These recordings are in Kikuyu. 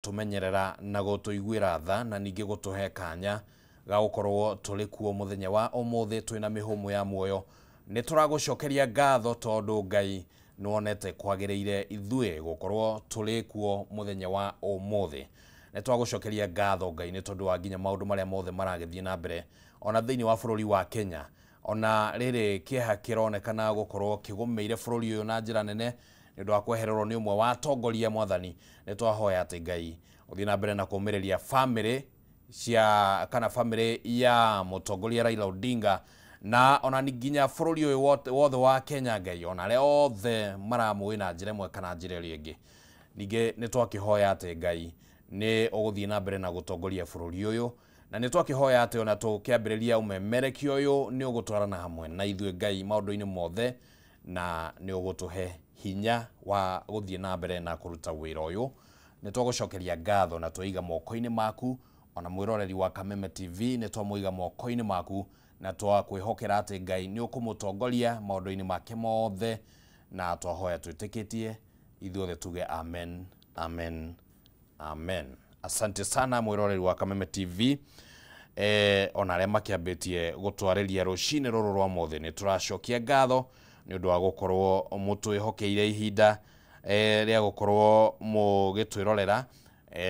Gũtũmenyerera na gũtũiguĩra tha na ningĩ gũtũhe kanya ga gũkorwo tũrĩ kuo mũthenya wa ũmũthĩ twĩna mĩhũmũ ya muoyo. Nĩ tũragũcokeria ngatho tondũ Ngai nĩwonete kwagĩrĩire ithuĩ gũkorwo tũrĩ kuo mũthenya wa ũmũthĩ. Nĩ twagũcokeria ngatho Ngai nĩ tondũ wa nginya maũndũ marĩa mothe maragĩthiĩ na mbere ona thĩinĩ wa bũrũri wa Kenya. Ona rĩrĩ kĩeha kĩronekana gũkorwo kĩgũmĩire bũrũri ũyũ na njĩra nene nĩ ũndũ wa kwehererwo nĩ ũmwe wa atongoria mwathani. Nĩ twahoya atĩ Ngai ũthiĩ na mbere na kũmĩrĩria bamĩrĩ cia kana bamĩrĩ ya mũtongoria Raila Odinga na ona nginya bũrũri ũyũ wothe wa Kenya Ngai ona arĩa othe maramũĩ na njĩra ĩmwe kana njĩra ĩrĩa ĩngĩ. Ningĩ nĩ twakĩhoya atĩ Ngai nĩ ũgũthiĩ na mbere na gũtongoria bũrũri ũyũ na nĩ twakĩhoya atĩ ona tũkĩambĩrĩria ũmemerekia ũyũ nĩ ũgũtwarana hamwe na ithuĩ Ngai maũndũ-inĩ mothe na nĩ ũgũtũhe hinya wa gũthiĩ na mbere na kũruta wĩra ũyũ. Nĩ twagũcokeria ngatho na twaiga moko-inĩ maku ona mwĩroreri wa Kameme TV nĩ twamũiga moko-inĩ maku na twakwĩhokera atĩ Ngai nĩ ũkũmũtongoria maũndũ-inĩ make mothe na twahoya twĩtĩkĩtie ithuothe tuge amen, amen, amen. Asante sana mwĩroreri wa Kameme TV ona arĩa makĩambĩtie gũtwarĩria rũcinĩ rũrũ rwa mũthĩ nĩ tũracokia ngatho nĩ ũndũ wa gũkorwo mũtwĩhokeire ihinda rĩa gũkorwo mũgĩtwĩrorera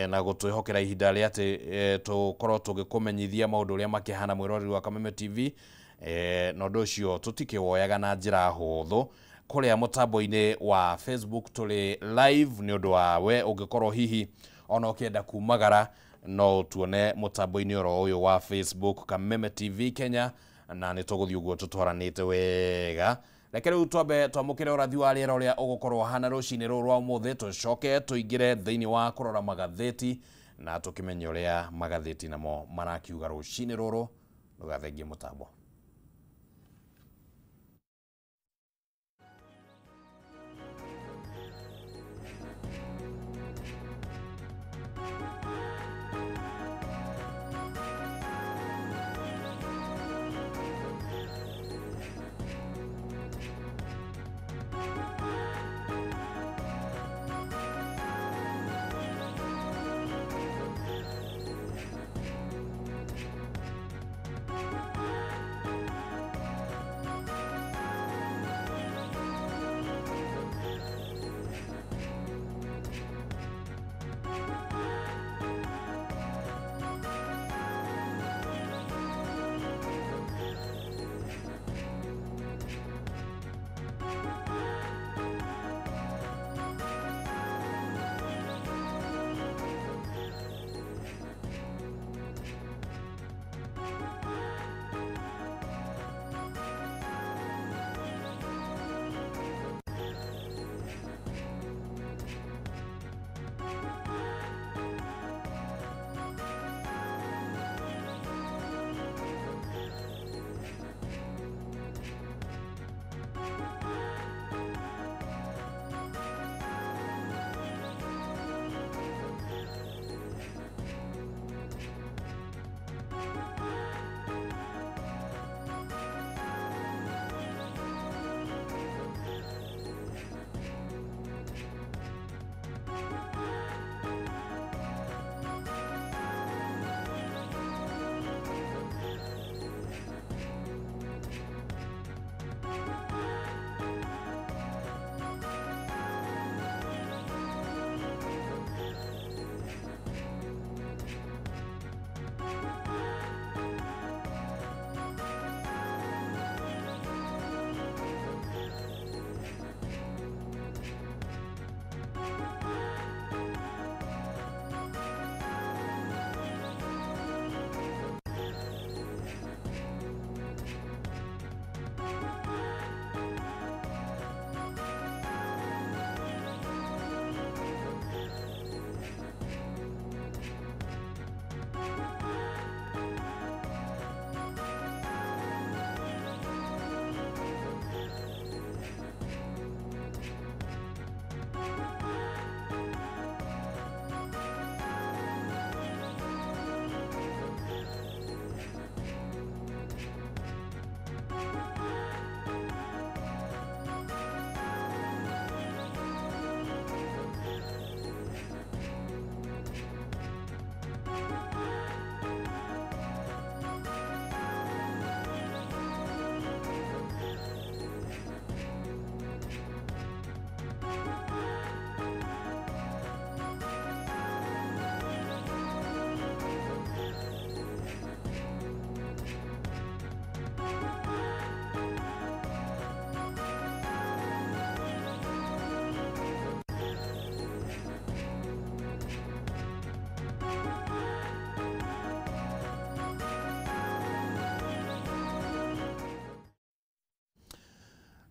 na gũtwĩhokera ihinda rĩa atĩ tũkorwo tũgĩkũmenyithia maũndũ ũrĩa makĩhana mwĩroreri wa Kameme TV na ũndũ ũcio tũtikĩwoyaga na njĩra hũthũ. Kũrĩa mũtambo-inĩ wa Facebook tũrĩ live nĩ ũndũ wa we ũngĩkorwo hihi ona ũkĩenda kumagara no tuone mũtambo-inĩ oro ũyũ wa Facebook Kameme TV Kenya na nĩ tũgũthiĩ ũguo tũtwaranĩte wega. Reke rĩu twambe twamũkĩre ũrathi wa rĩera ũrĩa ũgũkorwo hana rũcinĩ rũrũ rwa ũmũthĩ tũcoke tũingĩre thĩinĩ wa kũrora magathĩti na tũkĩmenye ũrĩa magathĩti namo marakiuga rũcinĩ rũrũ. Ndũgathengie mũtambo.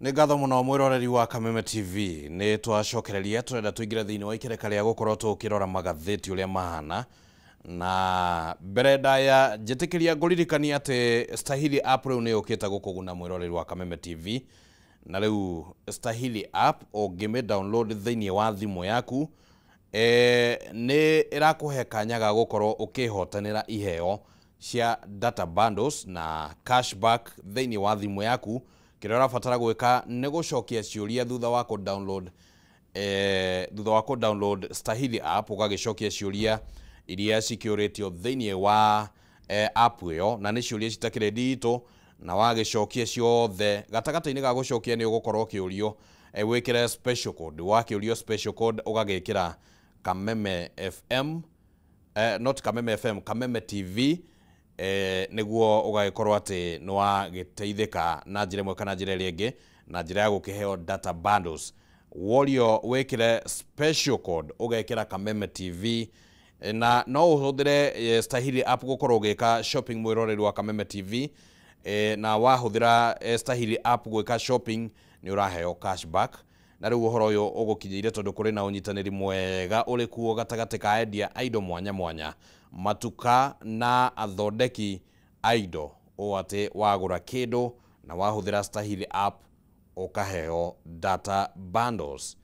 Nĩ ngatho mũno mwĩroreri wa Kameme TV. Nĩ twacokereria tũrenda tũingĩre thĩinĩ wa ikereka rĩa gũkorwo tũkĩrora magathĩti ũrĩa mahana. Na mbere ndaya njĩtĩkĩria ngũririkania atĩ Stahili app rĩu nĩ yũkĩte gũkũguna mwĩroreri wa Kameme TV. Na rĩu Stahili app ũngĩmĩ download thĩinĩ wa thimũ yaku, nĩ ĩrakũhe kanya ga gũkorwo ũkĩhotanĩra iheo cia data bundles na cashback thĩinĩ wa thimũ yaku. Kĩrĩa ũrabatara gwĩka nĩ gũcokia ciũria thutha wa kũ-download, thutha wa kũ-download Stahili app, ũgagĩcokia ciũria iria cikĩũrĩtio thĩinĩ wa app ĩyo, na nĩ ciũria citakĩrĩ nditũ, na wagĩcokia ciothe gatagatĩ-inĩ ga gũcokia nĩ ũgũkorwo ũkĩũrio wĩkĩre special code. Wakĩũrio special code ũgagĩkĩra Kameme FM, not Kameme FM, Kameme TV, nĩguo ũgagĩkorwo atĩ nĩ wagĩteithĩka na njĩra ĩmwe kana njĩra ĩrĩa ĩngĩ, na njĩra ya gũkĩheo data bundles. Worio wĩkĩre special code ũgekĩra Kameme TV, na no ũhũthĩre Stahili app gũkorwo ũgĩka shopping mwĩroreri wa Kameme TV, na wahũthĩra Stahili app gwĩka shopping nĩ ũraheo cashback. Na rĩu ũhoro ũyũ ũgũkinyĩire tondũ kũrĩ na ũnyitanĩri mwega ũrĩ kuo gatagatĩ ka endia a indo mwanya mwanya, matuka na athondeki a indo, ũũ atĩ wagũra kĩndũ na wahũthĩra Stahili app ũkaheo data bundles.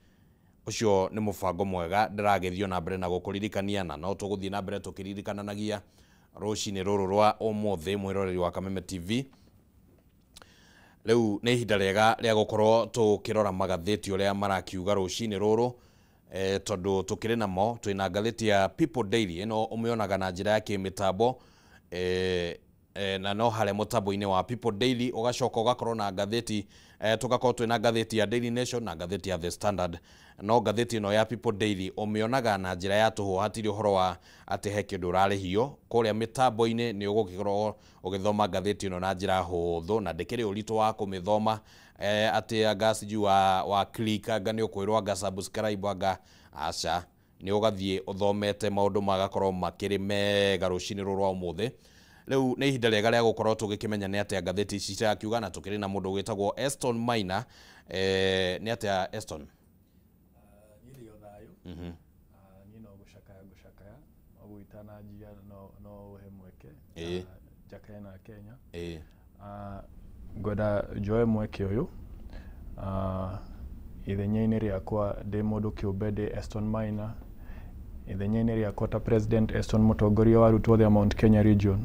Ũcio nĩ mũbango mwega ndĩragĩthio na mbere na gũkũririkania, na no tũgũthiĩ na mbere tũkĩririkananagia rũcinĩ rũrũ rwa ũmũthĩ mwĩroreri wa Kameme TV. Rĩu nĩ ihinda rĩega rĩa gũkorwo tũkĩrora magathĩti ũrĩa marakiuga rũcinĩ rũrũ, tondũ tũkĩrĩ namo. Twĩna ngathĩti ya People Daily, ĩno ũmĩonaga na njĩra ya kĩmĩtambo, na no harĩa mũtambo-inĩ wa People Daily. Ũgacoka ũgakorwo na ngathĩti, tũgakorwo twĩna ngathĩti ya Daily Nation na ngathĩti ya The Standard. No ngathĩti ĩno ya People Daily ũmĩonaga na njĩra ya tũhũ, hatirĩ ũhoro wa atĩ he kĩndũ ũrarĩhio kũrĩa mĩtambo-inĩ. Nĩ ũgũgĩkorwo ũgĩthoma ngathĩti ĩno na njĩra hũthũ, na ndĩkĩrĩ ũritũ wa kũmĩthoma, atĩ anga sijui wa click, anga nĩ ũkwĩrwo anga subscribe, anga aca, nĩ ũgathiĩ ũthomete maũndũ magakorwo makĩrĩ mega rũcinĩ rũrũ rwa ũmũthĩ. Rĩu nĩ ihinda rĩega rĩa gũkorwo tũgĩkĩmenya nĩ atĩa ngathĩti ici cirakiuga, na tũkĩrĩ na mũndũ wĩtagwo Eston Maina. Nĩ atĩa Eston? Niĩ ndĩ o thayũ. Niĩ no gũcakaya ngũcakaya, no gwĩtana njia no ũhe mweke njakaye na Kenya. Ngwenda njoe mweke ũyũ ithenya-inĩ rĩakwa ndĩ mũndũ kĩũmbe ndĩ Eston Maina, ithenya-inĩ rĩakwa ta President Eston, mũtongoria wa arutwo othe a Mount Kenya Region,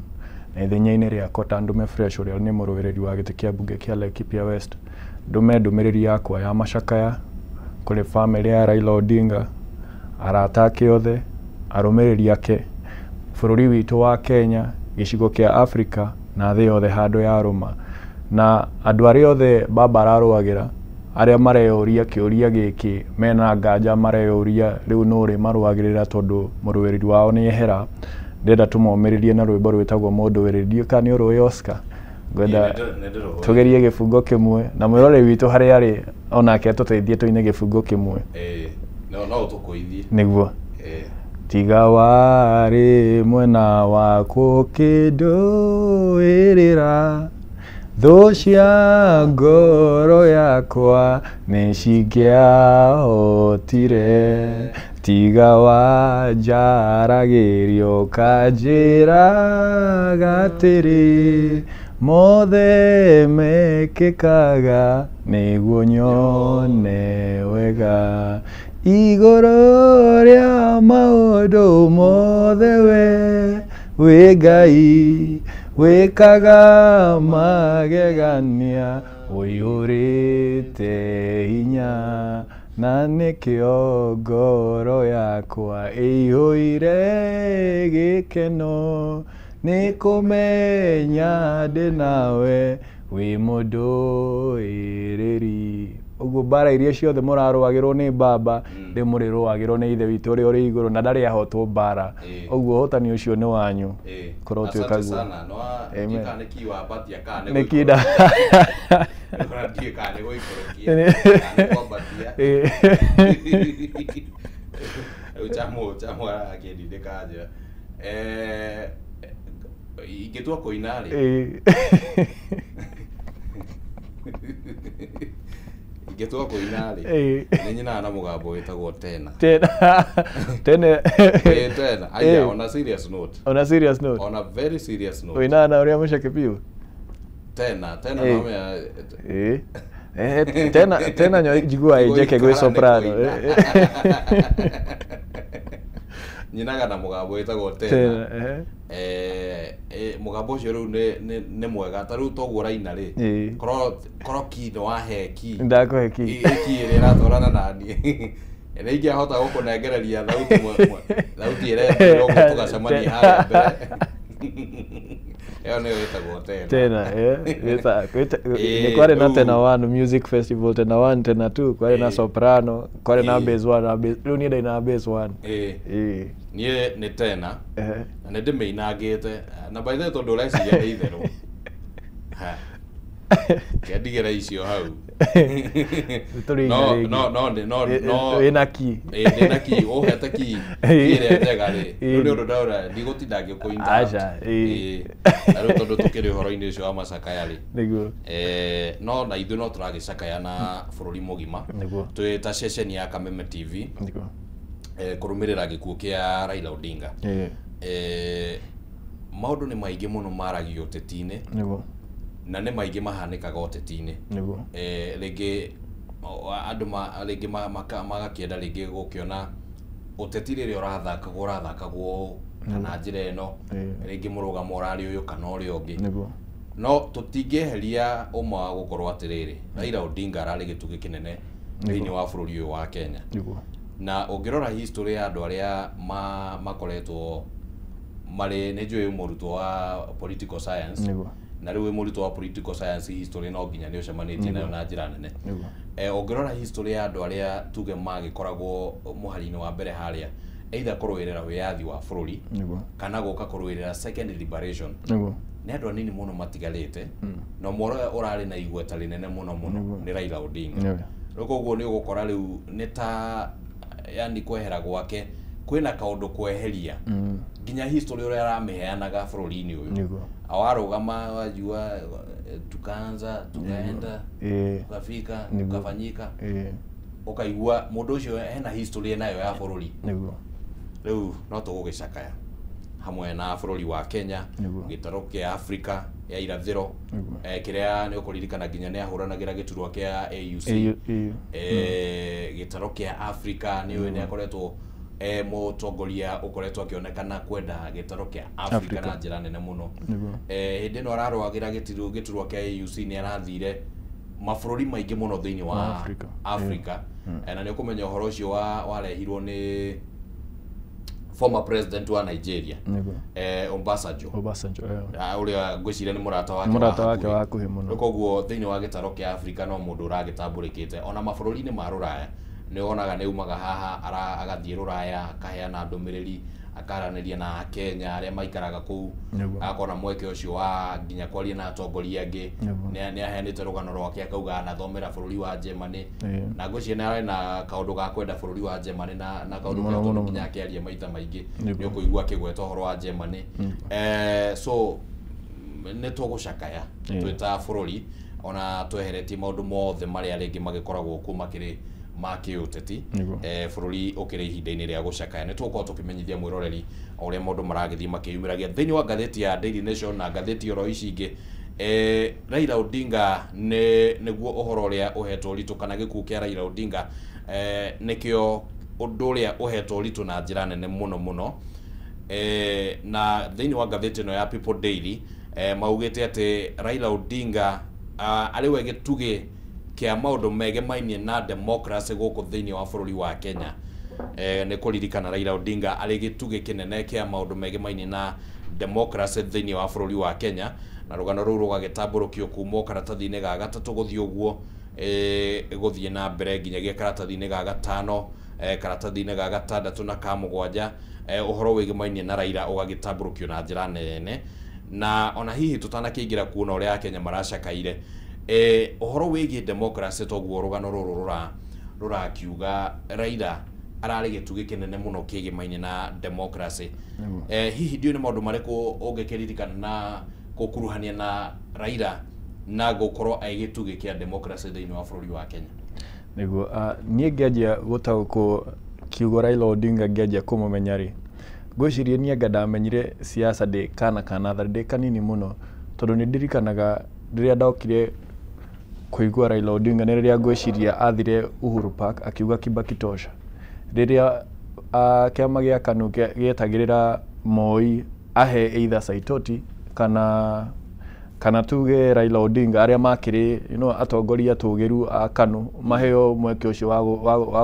na ithenya-inĩ rĩakwa ta Ndume Fresh ũrĩa nĩ mũrũĩrĩri wa gĩtĩ kĩa mbunge kĩa Laikipia West, ndũme ndũmĩrĩri yakwa ya macakaya kũrĩ bamĩrĩ ya Raila Odinga, arata ake othe, arũmĩrĩri ake, bũrũri witũ wa Kenya, gĩcigo kĩa Africa na thĩ yothe handũ yarũma, na andũ arĩa othe baba ararũagĩra, arĩa mareyũria kĩũria gĩkĩ mena nganja, mareyũria rĩu nũ ũrĩ marũagĩrĩra tondũ mũrũĩrĩri wao nĩ ehera. Ndĩrenda tũmomĩrĩrie na rwĩmbo rwĩtagwo Mũndũ Wĩrĩ. Ndiũĩ kana nĩ ũrũĩ, Oscar. Ngwenda tũgerie gĩbungo kĩmwe na mwĩroreri witũ harĩa arĩ onake atũteithie tũine gĩbungo kĩmwe. No tũkũithie. Nĩguo. Tiga warĩ mwena wakwa ũkĩndũĩrĩra, thũ cia ngoro yakwa nĩ cingĩahotire. Tiga wanjaragĩria ũkanjĩraga atĩrĩ, mothe mekĩkaga nĩguo nyone wega. Igũrũ rĩa maũndũ mothe we wĩ Ngai wĩkaga magegania, ũiyũrĩte hinya, na nĩkĩo ngoro yakwa ĩiyũire gĩkeno nĩ kũmenya ndĩ nawe wĩ mũndũĩrĩri. Ũguo mbara iria ciothe mũrarũagĩrwo nĩ baba, rĩu mũrĩrũagĩrwo nĩ ithe witũ ũrĩa ũrĩ igũrũ, na ndarĩ ahotwo mbara. Ũguo ũhotani ũcio nĩ wanyu. Korwo Asante tuĩka guo. sana. No. Amen. Ndiũĩ nĩ ki wambatia kana Nĩ kinda. Ndiũĩ kana nĩ gũikũrũkia kana nĩ kwambatia. Rĩu chamu arakĩndindĩka njĩra ingĩtua kũina rĩ. Ingĩtua kũina rĩ, Ĩĩ. nĩ nyinaga na mũgambo wĩtagwo tena. Tena tena. Ĩĩ, tena aya. Ĩĩ. On a serious note. On a serious note. On a very serious note. Ũinaga na ũrĩa mũceke biũ. Tena tena. Ĩĩ. Nomenya. Ĩĩ. Eh, tena tena nyo njiguaga ĩ njeke gwĩ Gũikara nĩ soprano. kũina. Ĩĩ. Nyinaga na mũgambo wĩtagwo tena. Tena, eh. Mũgambo ũcio rĩu nĩ mwega, ta rĩu toguo ũraina rĩ. Ĩĩ. Korwo ki nĩ wahe ki. Ndakũhe ki. Ki ĩrĩa ĩratwarana na niĩ, nĩ ingĩahota gũkũnengereria thauti thauti ĩrĩa ũguo tũgacemania harĩa mbere. Ĩyo nĩyo ĩtagwo tena. Tena, eh. Ĩĩ, Nĩ kwarĩ na rĩu- tena one music festival, tena one, tena two, kwarĩ na Ĩĩ. soprano, kwarĩ na Ĩĩ. bass one na bass. Rĩu niĩ ndainaga bass one. Ĩĩ. Ĩĩ. Niĩ nĩ tena. Eh. Na nĩ ndĩmĩinangĩte na by the way, tondũ ũreciria nĩ itherũ. Ha, kĩandigĩra icio hau. Tũrĩ No. ina rĩngĩ. No no no no no. Wĩna ki. Ĩĩ, ndĩna ki, ũhete ki ki ĩrĩa njega rĩ. Ĩĩ. Rĩu nĩ ũndũ ndaura ndigũtinda ngĩkũ interrupt. Aca, ĩĩ. Ĩĩ. Na rĩu tondũ tũkĩrĩ ũhoro-inĩ ũcio wa macakaya rĩ, Nĩguo. No na ithuĩ no tũragĩcakaya na bũrũri mũgima. Nĩguo. Twĩ ta ceceni ya Kameme TV, Nĩguo. Kũrũmĩrĩra gĩkuũ kĩa Raila Odinga. Ĩĩ. Maũndũ nĩ maingĩ mũno maragio ũteti-inĩ, Nĩguo. na nĩ maingĩ mahanĩkaga ũteti-inĩ. Nĩguo. Rĩngĩ andũ rĩngĩ magakĩenda rĩngĩ gũkĩona ũteti rĩrĩa ũrathakagwo ũrathakagwo kana njĩra ĩno, Ĩĩ. rĩngĩ mũrũgamo ũrarĩ ũyũ kana ũrĩa ũngĩ. Nĩguo. No tũtingĩeheria ũma wa gũkorwo atĩrĩrĩ, Raila Odinga ararĩ gĩtugĩ kĩnene thĩinĩ wa bũrũri ũyũ wa Kenya. Nĩguo. Na ũngĩrora history ya andũ arĩa makoretwo marĩ, nĩ njũĩ wĩ mũrutwo wa political science, Nĩguo. na rĩu wĩ mũrutwo wa political science, history no nginya nĩ ũcemanĩtie nayo na njĩra nene. Nĩguo. Ũngĩrora history ya andũ arĩa tuge magĩkoragwo mũhari-inĩ wa mbere harĩa, either kũrũĩrĩra wĩyathi wa bũrũri Nĩguo. kana gũka kũrũĩrĩra second liberation, Nĩguo. nĩ andũ anini mũno matigarĩte, na ũmwe ũrĩa ũrarĩ na igweta rĩnene mũno mũno nĩ Raila Odinga. Nĩguo. Rĩu koguo nĩ ũgũkora rĩu nĩ ta yani kwehera gwake kwĩna kaũndũ kweheria nginya history ũrĩa aramĩheanaga bũrũri-inĩ ũyũ. Nĩguo. Awarũgama wajua, tukaanza, tukaenda, Ĩĩ. tukafika, Nĩguo. tukafanyika, Ĩĩ. ũkaigua mũndũ ũcio hena history nayo ya bũrũri. Nĩguo. Rĩu no tũgũgĩcakaya hamwe na bũrũri wa Kenya, Nĩguo. gĩtarũ kĩa Afrika ya irathĩro. Nĩguo. Kĩrĩa nĩ ũkũririkana nginya nĩ ahũranagĩra gĩturwa kĩa AUC. Ĩĩ. Ĩĩ. Gĩtarũ kĩa Afrika, nĩ ũĩ nĩ akoretwo mũtongoria ũkoretwo akĩonekana kwenda gĩtarũ kĩa Afrika Afrika. na njĩra nene mũno. Nĩguo. Hĩndĩ ĩno ararũagĩra gĩturwa kĩa AUC, nĩ arathire mabũrũri maingĩ mũno thĩinĩ wa Wa Afrika. Afrika. Na nĩ ũkũmenya ũhoro ũcio warehirwo nĩ former president wa Nigeria, Nĩguo. Obasanjo. Obasanjo, ĩĩ. Ah, ũrĩa ngwĩciria nĩ mũrata wake. Mũrata wa wake hakuhĩ. wa hakuhĩ mũno. Rĩu koguo thĩinĩ wa gĩtarũ kĩa Afrika no mũndũ ũragĩtambũrĩkĩte, ona mabũrũri-inĩ ma rũraya nĩ wonaga nĩ umaga haha agathiĩ rũraya, akaheana ndũmĩrĩri, akaranĩria na Akenya arĩa maikaraga kũu. Nĩguo. Agakorwo na mweke ũcio wa nginya kwaria na atongoria angĩ. Nĩguo. Nĩ aheanĩte rũgano rwake, akauga anathomera bũrũri wa Germany. Ĩĩ. Na ngwĩciria nĩ arĩ na kaũndũ ga kwenda bũrũri wa Germany na kaũndũ Mũno, kega, tondũ mũno, nginya akĩaria maita maingĩ Nĩguo. nĩ ũkũigua akĩgweta ũhoro wa Germany. So nĩ tũgũcakaya Ĩĩ. twĩ ta bũrũri, ona tweheretie maũndũ mothe marĩa rĩngĩ magĩkoragwo kuo makĩrĩ ma kĩũteti. Nĩguo. Bũrũri ũkĩrĩ ihinda-inĩ rĩa gũcakaya, nĩ tũgũkorwo tũkĩmenyithia mwĩroreri o ũrĩa maũndũ maragĩthiĩ makĩyumĩragia thĩinĩ wa ngathĩti ya Daily Nation na ngathĩti oro ici ingĩ. Raila Odinga nĩ nĩguo ũhoro ũrĩa ũhetwo ũritũ, kana gĩkuũ kĩa Raila Odinga nĩkĩo ũndũ ũrĩa ũhetwo ũritũ na njĩra nene mũno mũno. Na thĩinĩ wa ngathĩti ĩno ya People Daily, maugĩte atĩ Raila Odinga arĩ we gĩtugĩ kĩa maũndũ megemainie na democracy gũkũ thĩinĩ wa bũrũri wa Kenya. Nĩ kũririkana Raila Odinga arĩ gĩtugĩ kĩnene kĩa maũndũ megemainie na democracy thĩinĩ wa bũrũri wa Kenya, na rũgano rũu rũgagĩtambũrũkio kuma o karatathi-inĩ ga gatatũ gũthiĩ ũguo, gũthiĩ na mbere nginyagia karatathi-inĩ ga gatano, karatathi-inĩ ga gatandatũ na ka mũgwanja. Ũhoro wĩgĩmainie na Raila ũgagĩtambũrũkio na njĩra nene, na ona hihi tũtanakĩingĩra kuona ũrĩa Akenya maracakaire, ũhoro wĩgiĩ democracy, toguo rũgano rũrũ rũrakiuga Raila ararĩ gĩtugĩ kĩnene mũno kĩgĩmainie na democracy. Nĩguo. Hihi ndiũĩ nĩ maũndũ marĩkũ ũngĩkĩririkana na gũkuruhania na Raila. na gũkorwo arĩ gĩtugĩ kĩa democracy thĩinĩ wa bũrũri wa Kenya? Nĩguo, niĩ ngĩanjia gũtaũkwo kiugo Raila Odinga, ngĩanjia kũmũmenya rĩ, ngwĩciria niĩ anga ndamenyire siasa ndĩ kana ka natharĩ, ndĩ kanini mũno, tondũ nĩ ndirikanaga rĩrĩa ndokire kũigua Raila Odinga nĩ rĩrĩa ngwĩciria athire Uhuru Park akiuga Kibaki tosha, rĩrĩa kĩama gĩa KANU gĩetagĩrĩra Moi ahe either Saitoti kana tuge Raila Odinga, arĩa makĩrĩ atongoria atũgĩru a KANU, maheo mweke ũcio wa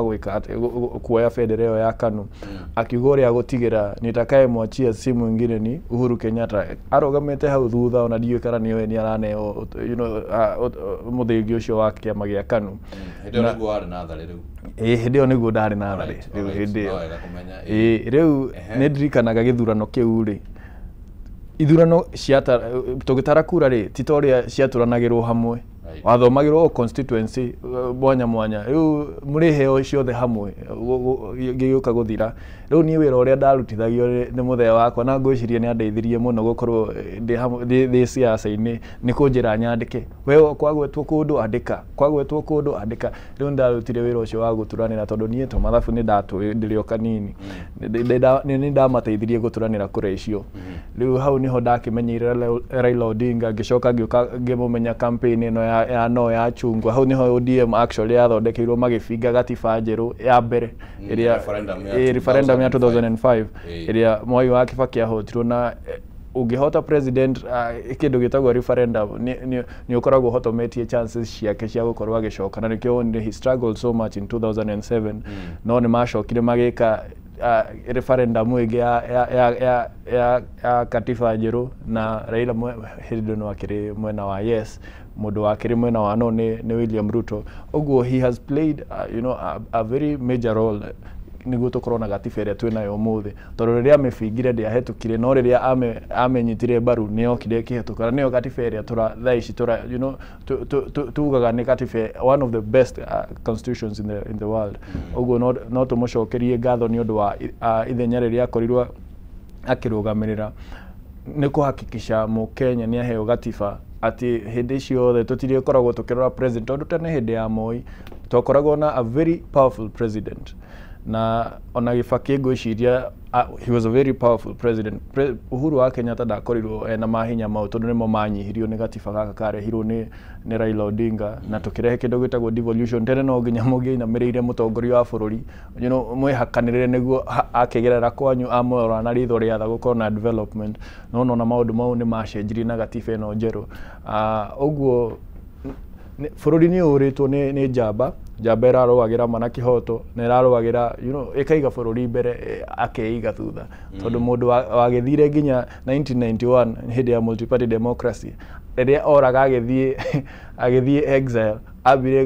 gwĩka atĩ kuoya bendera ĩyo ya KANU. Akiuga ũrĩa gũtigĩra nitakaye mwachia si mwingine ni Uhuru Kenyatta, arũgamĩte hau thutha, ona ndiũĩ kana nĩoĩ nĩ araneo mũthĩgi ũcio wa kĩama gĩa KANU. Hĩndĩ ĩyo nĩguo warĩ natharĩ rĩu? Ĩĩ, hĩndĩ ĩyo nĩguo ndarĩ natharĩ rĩu hĩndĩ ĩyo. No wega kũmenya, ĩĩ. Ĩĩ, rĩu nĩ ndirikanaga gĩthurano kĩu rĩ, ithurano ciata tũgĩtara kura rĩ, ti ta ũrĩa ciatũranagĩrwo hamwe, wathomagĩrwo o constituency mwanya mwanya, rĩu mũrĩheo ciothe hamwe gĩgĩũka gũthira. Rĩu niĩ wĩra ũrĩa ndarutithagio nĩ mũthee wakwa, na ngwĩciria nĩ andeithirie mũno gũkorwo ndĩ hamwe ndĩ siasa-inĩ, nĩ kũnjĩra nyandĩke, we kwagwetwo kũndũ andĩka, kwagwetwo kũndũ andĩka. Rĩu ndarutire wĩra ũcio wa gũturanĩra, tondũ niĩ to mathabu nĩ ndatũĩ ndĩrĩ o kanini, nĩ ndamateithirie gũturanĩra kura icio. Rĩu hau nĩho ndakĩmenyeire Raila Odinga, ngĩcoka ngĩũka ngĩmũmenya campaign ĩno ya no ya chungwa. Hau nĩho ODM actually yathondekeirwo, magĩbinga gatiba njerũ ya mbere ĩrĩa Referendum ya referendum ya 2005, 2005, ĩrĩa Mwai wa Kibaki ahotirwo. Na ũngĩhota president kĩndũ gĩtagwo referendum, nĩ ũkoragwo ũhotometie chances ciake cia gũkorwo agĩcoka, na nĩkĩo wonire he struggled so much in 2007. No nĩ macokire magĩka referendum ĩngĩ ya katiba njerũ, na Raila hĩndĩ ĩno akĩrĩ mwena wa yes, mũndũ wakĩrĩ mwena wa no nĩ William Ruto. Ũguo he has played a very major role nĩguo tũkorwo na gatiba ĩrĩa twĩnayo ũmũthĩ, tondũ rĩrĩa amĩbingire ndĩahĩtũkire, no rĩrĩa amenyitire mbaru nĩ yokire ĩkĩhĩtũka, na nĩyo gatiba ĩrĩa tũra thaa ici tũra you know tugaga nĩ gatiba one of the best constitutions in the world. Ũguo no tũmũcokerie ngatho nĩ ũndũ wa ithenya rĩrĩa akorirwo akĩrũgamĩrĩra nĩ kũhakikisha mũkenya nĩ aheo gatiba, atĩ hĩndĩ ciothe tũtirĩkoragwo tũkĩrora president, tondũ tene hĩndĩ ya Moi twakoragwo na a very powerful president, na ona Gĩbakĩ ngwĩciria he was a very powerful president. Uhuru wa Kenyatta ndakorirwo ena mahinya mau, tondũ nĩmo manyihirio nĩ gatiba gaka karehirwo nĩ Raila Odinga, na tũkĩrehe kĩndũ gĩtagwo devolution. Tene no nginya mũngĩinamĩrĩire mũtongoria wa bũrũri, mwĩhakanĩrĩre nĩguo akĩgerera kwanyu amũrora na ritho rĩa tha gũkorwo na development, no nona maũndũ mau nĩ macenjirie na gatiba ĩno njerũ. Ũguo bũrũri nĩ ũrĩtwo nĩ njamba, njamba ĩrarũagĩra ma na kĩhoto, na ĩrarũagĩra ĩkaiga bũrũri mbere, akeiga thutha, tondũ mũndũ wagĩthire nginya 1991 hĩndĩ ya multi-party democracy, rĩrĩa oraga agĩthiĩ exile, ambire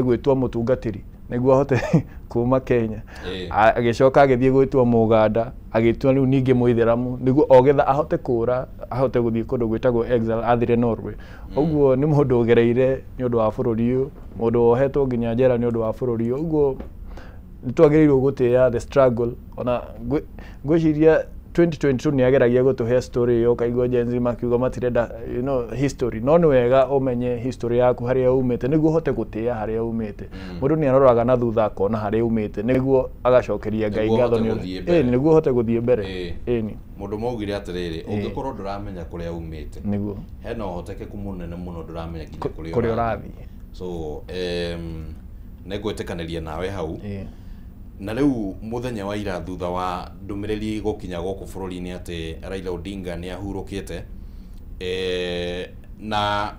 gwĩtwo mũtungatĩri nĩguo ahote kuma Kenya. Agĩcoka agĩthiĩ gwĩtwo Mũganda, agĩtwo rĩu ningĩ Mũithĩramu nĩguo ogetha ahote kũra, ahote gũthiĩ kũndũ gwĩtagwo exile, athire Norway. Ũguo nĩ mũndũ ũgereire nĩ ũndũ wa bũrũri ũyũ, mũndũ wohetwo nginya njera nĩ ũndũ wa bũrũri ũyũ. Ũguo nĩ twagĩrĩirwo gũtĩĩa the struggle. Ona ngwĩciria 2022 nĩ ageragia gũtũhe story ĩyo, ũkaigua Gen Z makiuga matirenda history, no nĩ wega ũmenye history yaku, harĩa umĩte, nĩguo ũhote gũtĩĩa harĩa umĩte. Mũndũ nĩ aroraga na thutha akona harĩa umĩte nĩguo agacokeria Ngai Nĩguo ngatho ũhote nĩ gũthiĩ mbere. Ĩĩ, nĩguo ũhote gũthiĩ mbere. Ĩni. Mũndũ maugire atĩrĩrĩ, ũngĩkorwo ndũramenya kũrĩa umĩte, nĩguo hena ũhotekeku mũnene mũno ndũramenya nginya kũrĩa kũrĩa ũrathiĩ. Ũrathiĩ. So nĩ ngwĩtĩkanĩria nawe hau. Na rĩu mũthenya wa ira, thutha wa ndũmĩrĩri gũkinya gũkũ bũrũri-inĩ atĩ Raila Odinga nĩ ahurũkĩte, na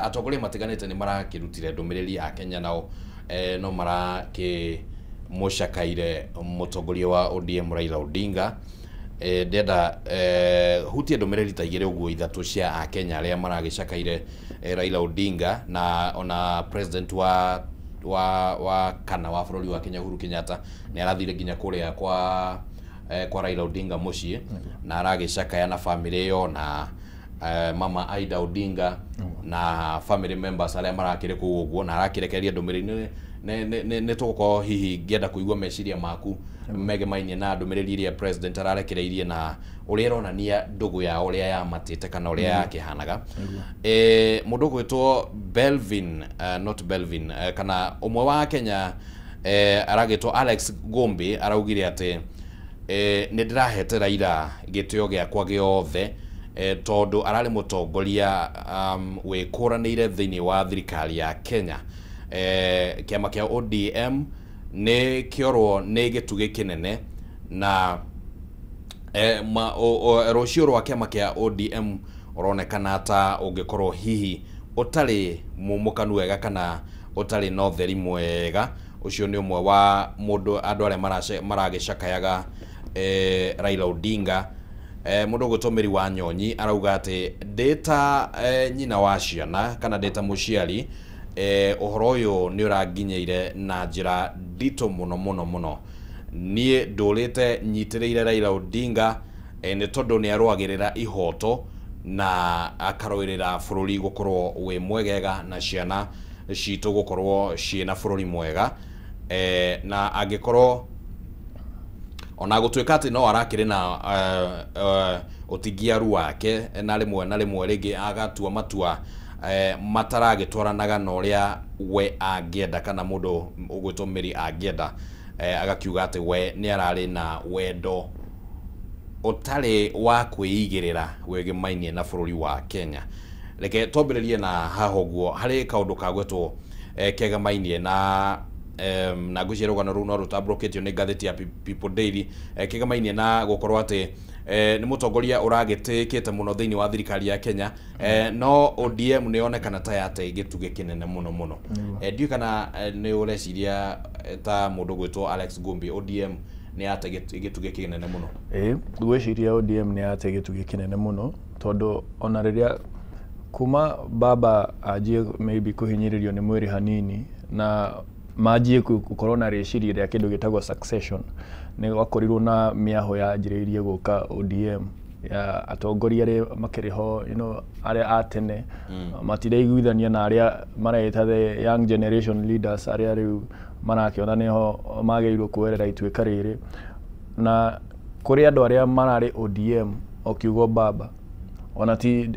atongoria matiganĩte nĩ marakĩrutire ndũmĩrĩri a Kenya nao no marakĩmũcakaire mũtongoria wa ODM Raila Odinga. Ndenda hutie ndũmĩrĩri ta igĩrĩ ũguo ithatũ cia akenya arĩa maragĩcakaire Raila Odinga, na ona president wa kana wa bũrũri wa Kenya Uhuru Kenyatta nĩ arathire nginya kũrĩa kwa Raila Odinga mũciĩ, na aragĩcakaya na family ĩyo na mama Aida Odinga na family members arĩa marakĩrĩ kũu ũguo, na arakĩrekereria ndũmĩrĩri. Nĩ tũgũkorwo hihi ngĩenda kũigua meciria maku. megemainie na ndũmĩrĩri ĩrĩa president ararekereirie na ũrĩa ĩronania ndũgũ yao ũrĩa yamatĩte kana ũrĩa yakĩhanaga. Mũndũ ũgwĩtwo Belvin, not Belvin, kana ũmwe wa Kenya, aragĩtwo Alex Gombe, araugire atĩ nĩ ndĩrahete Raila gĩtĩo gĩakwa gĩothe, tondũ ararĩ mũtongoria wĩkũranĩire thĩinĩ wa thirikari ya Kenya. Kĩama kĩa ODM nĩ kĩorwo nĩ gĩtugĩ kĩnene na rũciũ rwa kĩama kĩa ODM ũronekana ta ũngĩkorwo hihi ũtarĩ mumũkanu wega kana ũtarĩ na ũtheri mwega. Ũcio nĩ ũmwe wa mũndũ andũ arĩa maragĩcakayaga Raila Odinga. Mũndũ ũgwĩtwo Mary wa Nyonyi arauga atĩ ndĩta nyina wa ciana kana ndĩta mũciari, ũhoro ũyũ nĩ ũranginyĩire na njĩra nditũ mũno mũno mũno. Niĩ ndũrĩte nyitĩrĩire Raila Odinga, nĩ tondũ nĩ arũagĩrĩra ihoto na akarũĩrĩra bũrũri gũkorwo wĩ mwegega na ciana citũ gũkorwo ciĩna bũrũri mwega. Na angĩkorwo ona gũtuĩka atĩ no arakĩrĩ na ũtingiaru wake na rĩmwe rĩngĩ agatua matua mataragĩtwaranaga na ũrĩa we angĩenda kana mũndũ ũgwĩtwo Mary angĩenda, agakiuga atĩ we nĩ ararĩ na wendo ũtarĩ wa kwĩigĩrĩra wĩgĩmainie na bũrũri wa Kenya. Reke twambĩrĩrie na haha ũguo harĩ kaũndũ kagwetwo kegamainie na na ngwĩciria rũgano rũu no rũtambũrũkĩtio nĩ ngathĩti ya People Daily, kĩgamainie na gũkorwo atĩ nĩ mũtongoria ũragĩtĩkĩte mũno thĩinĩ wa thirikari ya Kenya, no ODM nĩ yonekana ta yate gĩtugĩ kĩnene mũno mũno. Ndiũĩ kana nĩ ũreciria ta mũndũ ũgwĩtwo Alex Gombe, ODM nĩ yate gĩtugĩ kĩnene mũno? Ngwĩciria ODM nĩ yate gĩtugĩ kĩnene mũno, tondũ ona rĩrĩa kuma baba anjie maybe kũhinyĩrĩrio nĩ mwĩrĩ hanini na manjie gũkorwo na rĩciria rĩa kĩndũ gĩtagwo succession, nĩ gwakorirwo na mĩaho yanjĩrĩirie gũka ODM ya atongoria arĩa makĩrĩ ho, you know, arĩa a tene matiraiguithania na arĩa mareita the young generation leaders arĩa rĩu marakĩona nĩho magĩrĩirwo kuoerera ituĩka rĩrĩ. Na kũrĩ andũ arĩa mararĩ ODM o kiugo baba, ona ti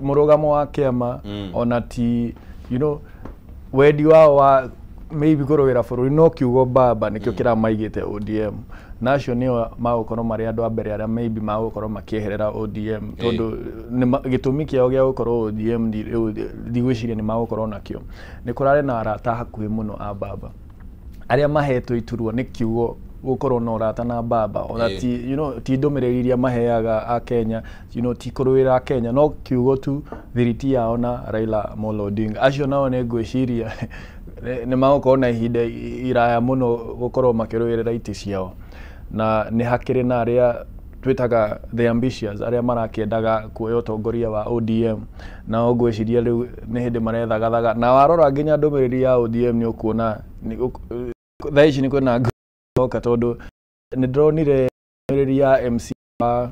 mũrũgamo wa kĩama, ona ti, you know, wendi wao wa maybe kũrũĩra bũrũri, no kiugo baba nĩkĩo kĩramaigĩte ODM. Na acio nĩo magũkorwo marĩ andũ a mbere arĩa maybe magũkorwo makĩeherera ODM, tondũ gĩtũmi kĩao gĩa gũkorwo ODM ndigwĩciria nĩ magũkorwo nakĩo. Nĩ kũrarĩ na arata hakuhĩ mũno a baba arĩa mahetwo iturwa nĩ kiugo gũkorwo na ũrata na baba, ona ti, you know, ti ndũmĩrĩri iria maheaga a Kenya, you know, ti kũrũĩra a Kenya, no kiugo tu thiriti yao na Raila Amolo Odinga. Acio nao nĩ ngwĩciria nĩ magũkorwo na ihinda iraya mũno gũkorwo makĩrũĩrĩra itĩ ciao. Na nĩ hakĩrĩ na arĩa twĩtaga the ambitious, arĩa marakĩendaga kuoya ũtongoria wa ODM, nao ngwĩciria rĩu nĩ hĩndĩ marethagathaga. Na warora nginya ndũmĩrĩri ya ODM nĩ ũkuona thaa ici nĩ kwĩna ngoka, tondũ nĩ ndĩronire ndũmĩrĩri ya MC wa,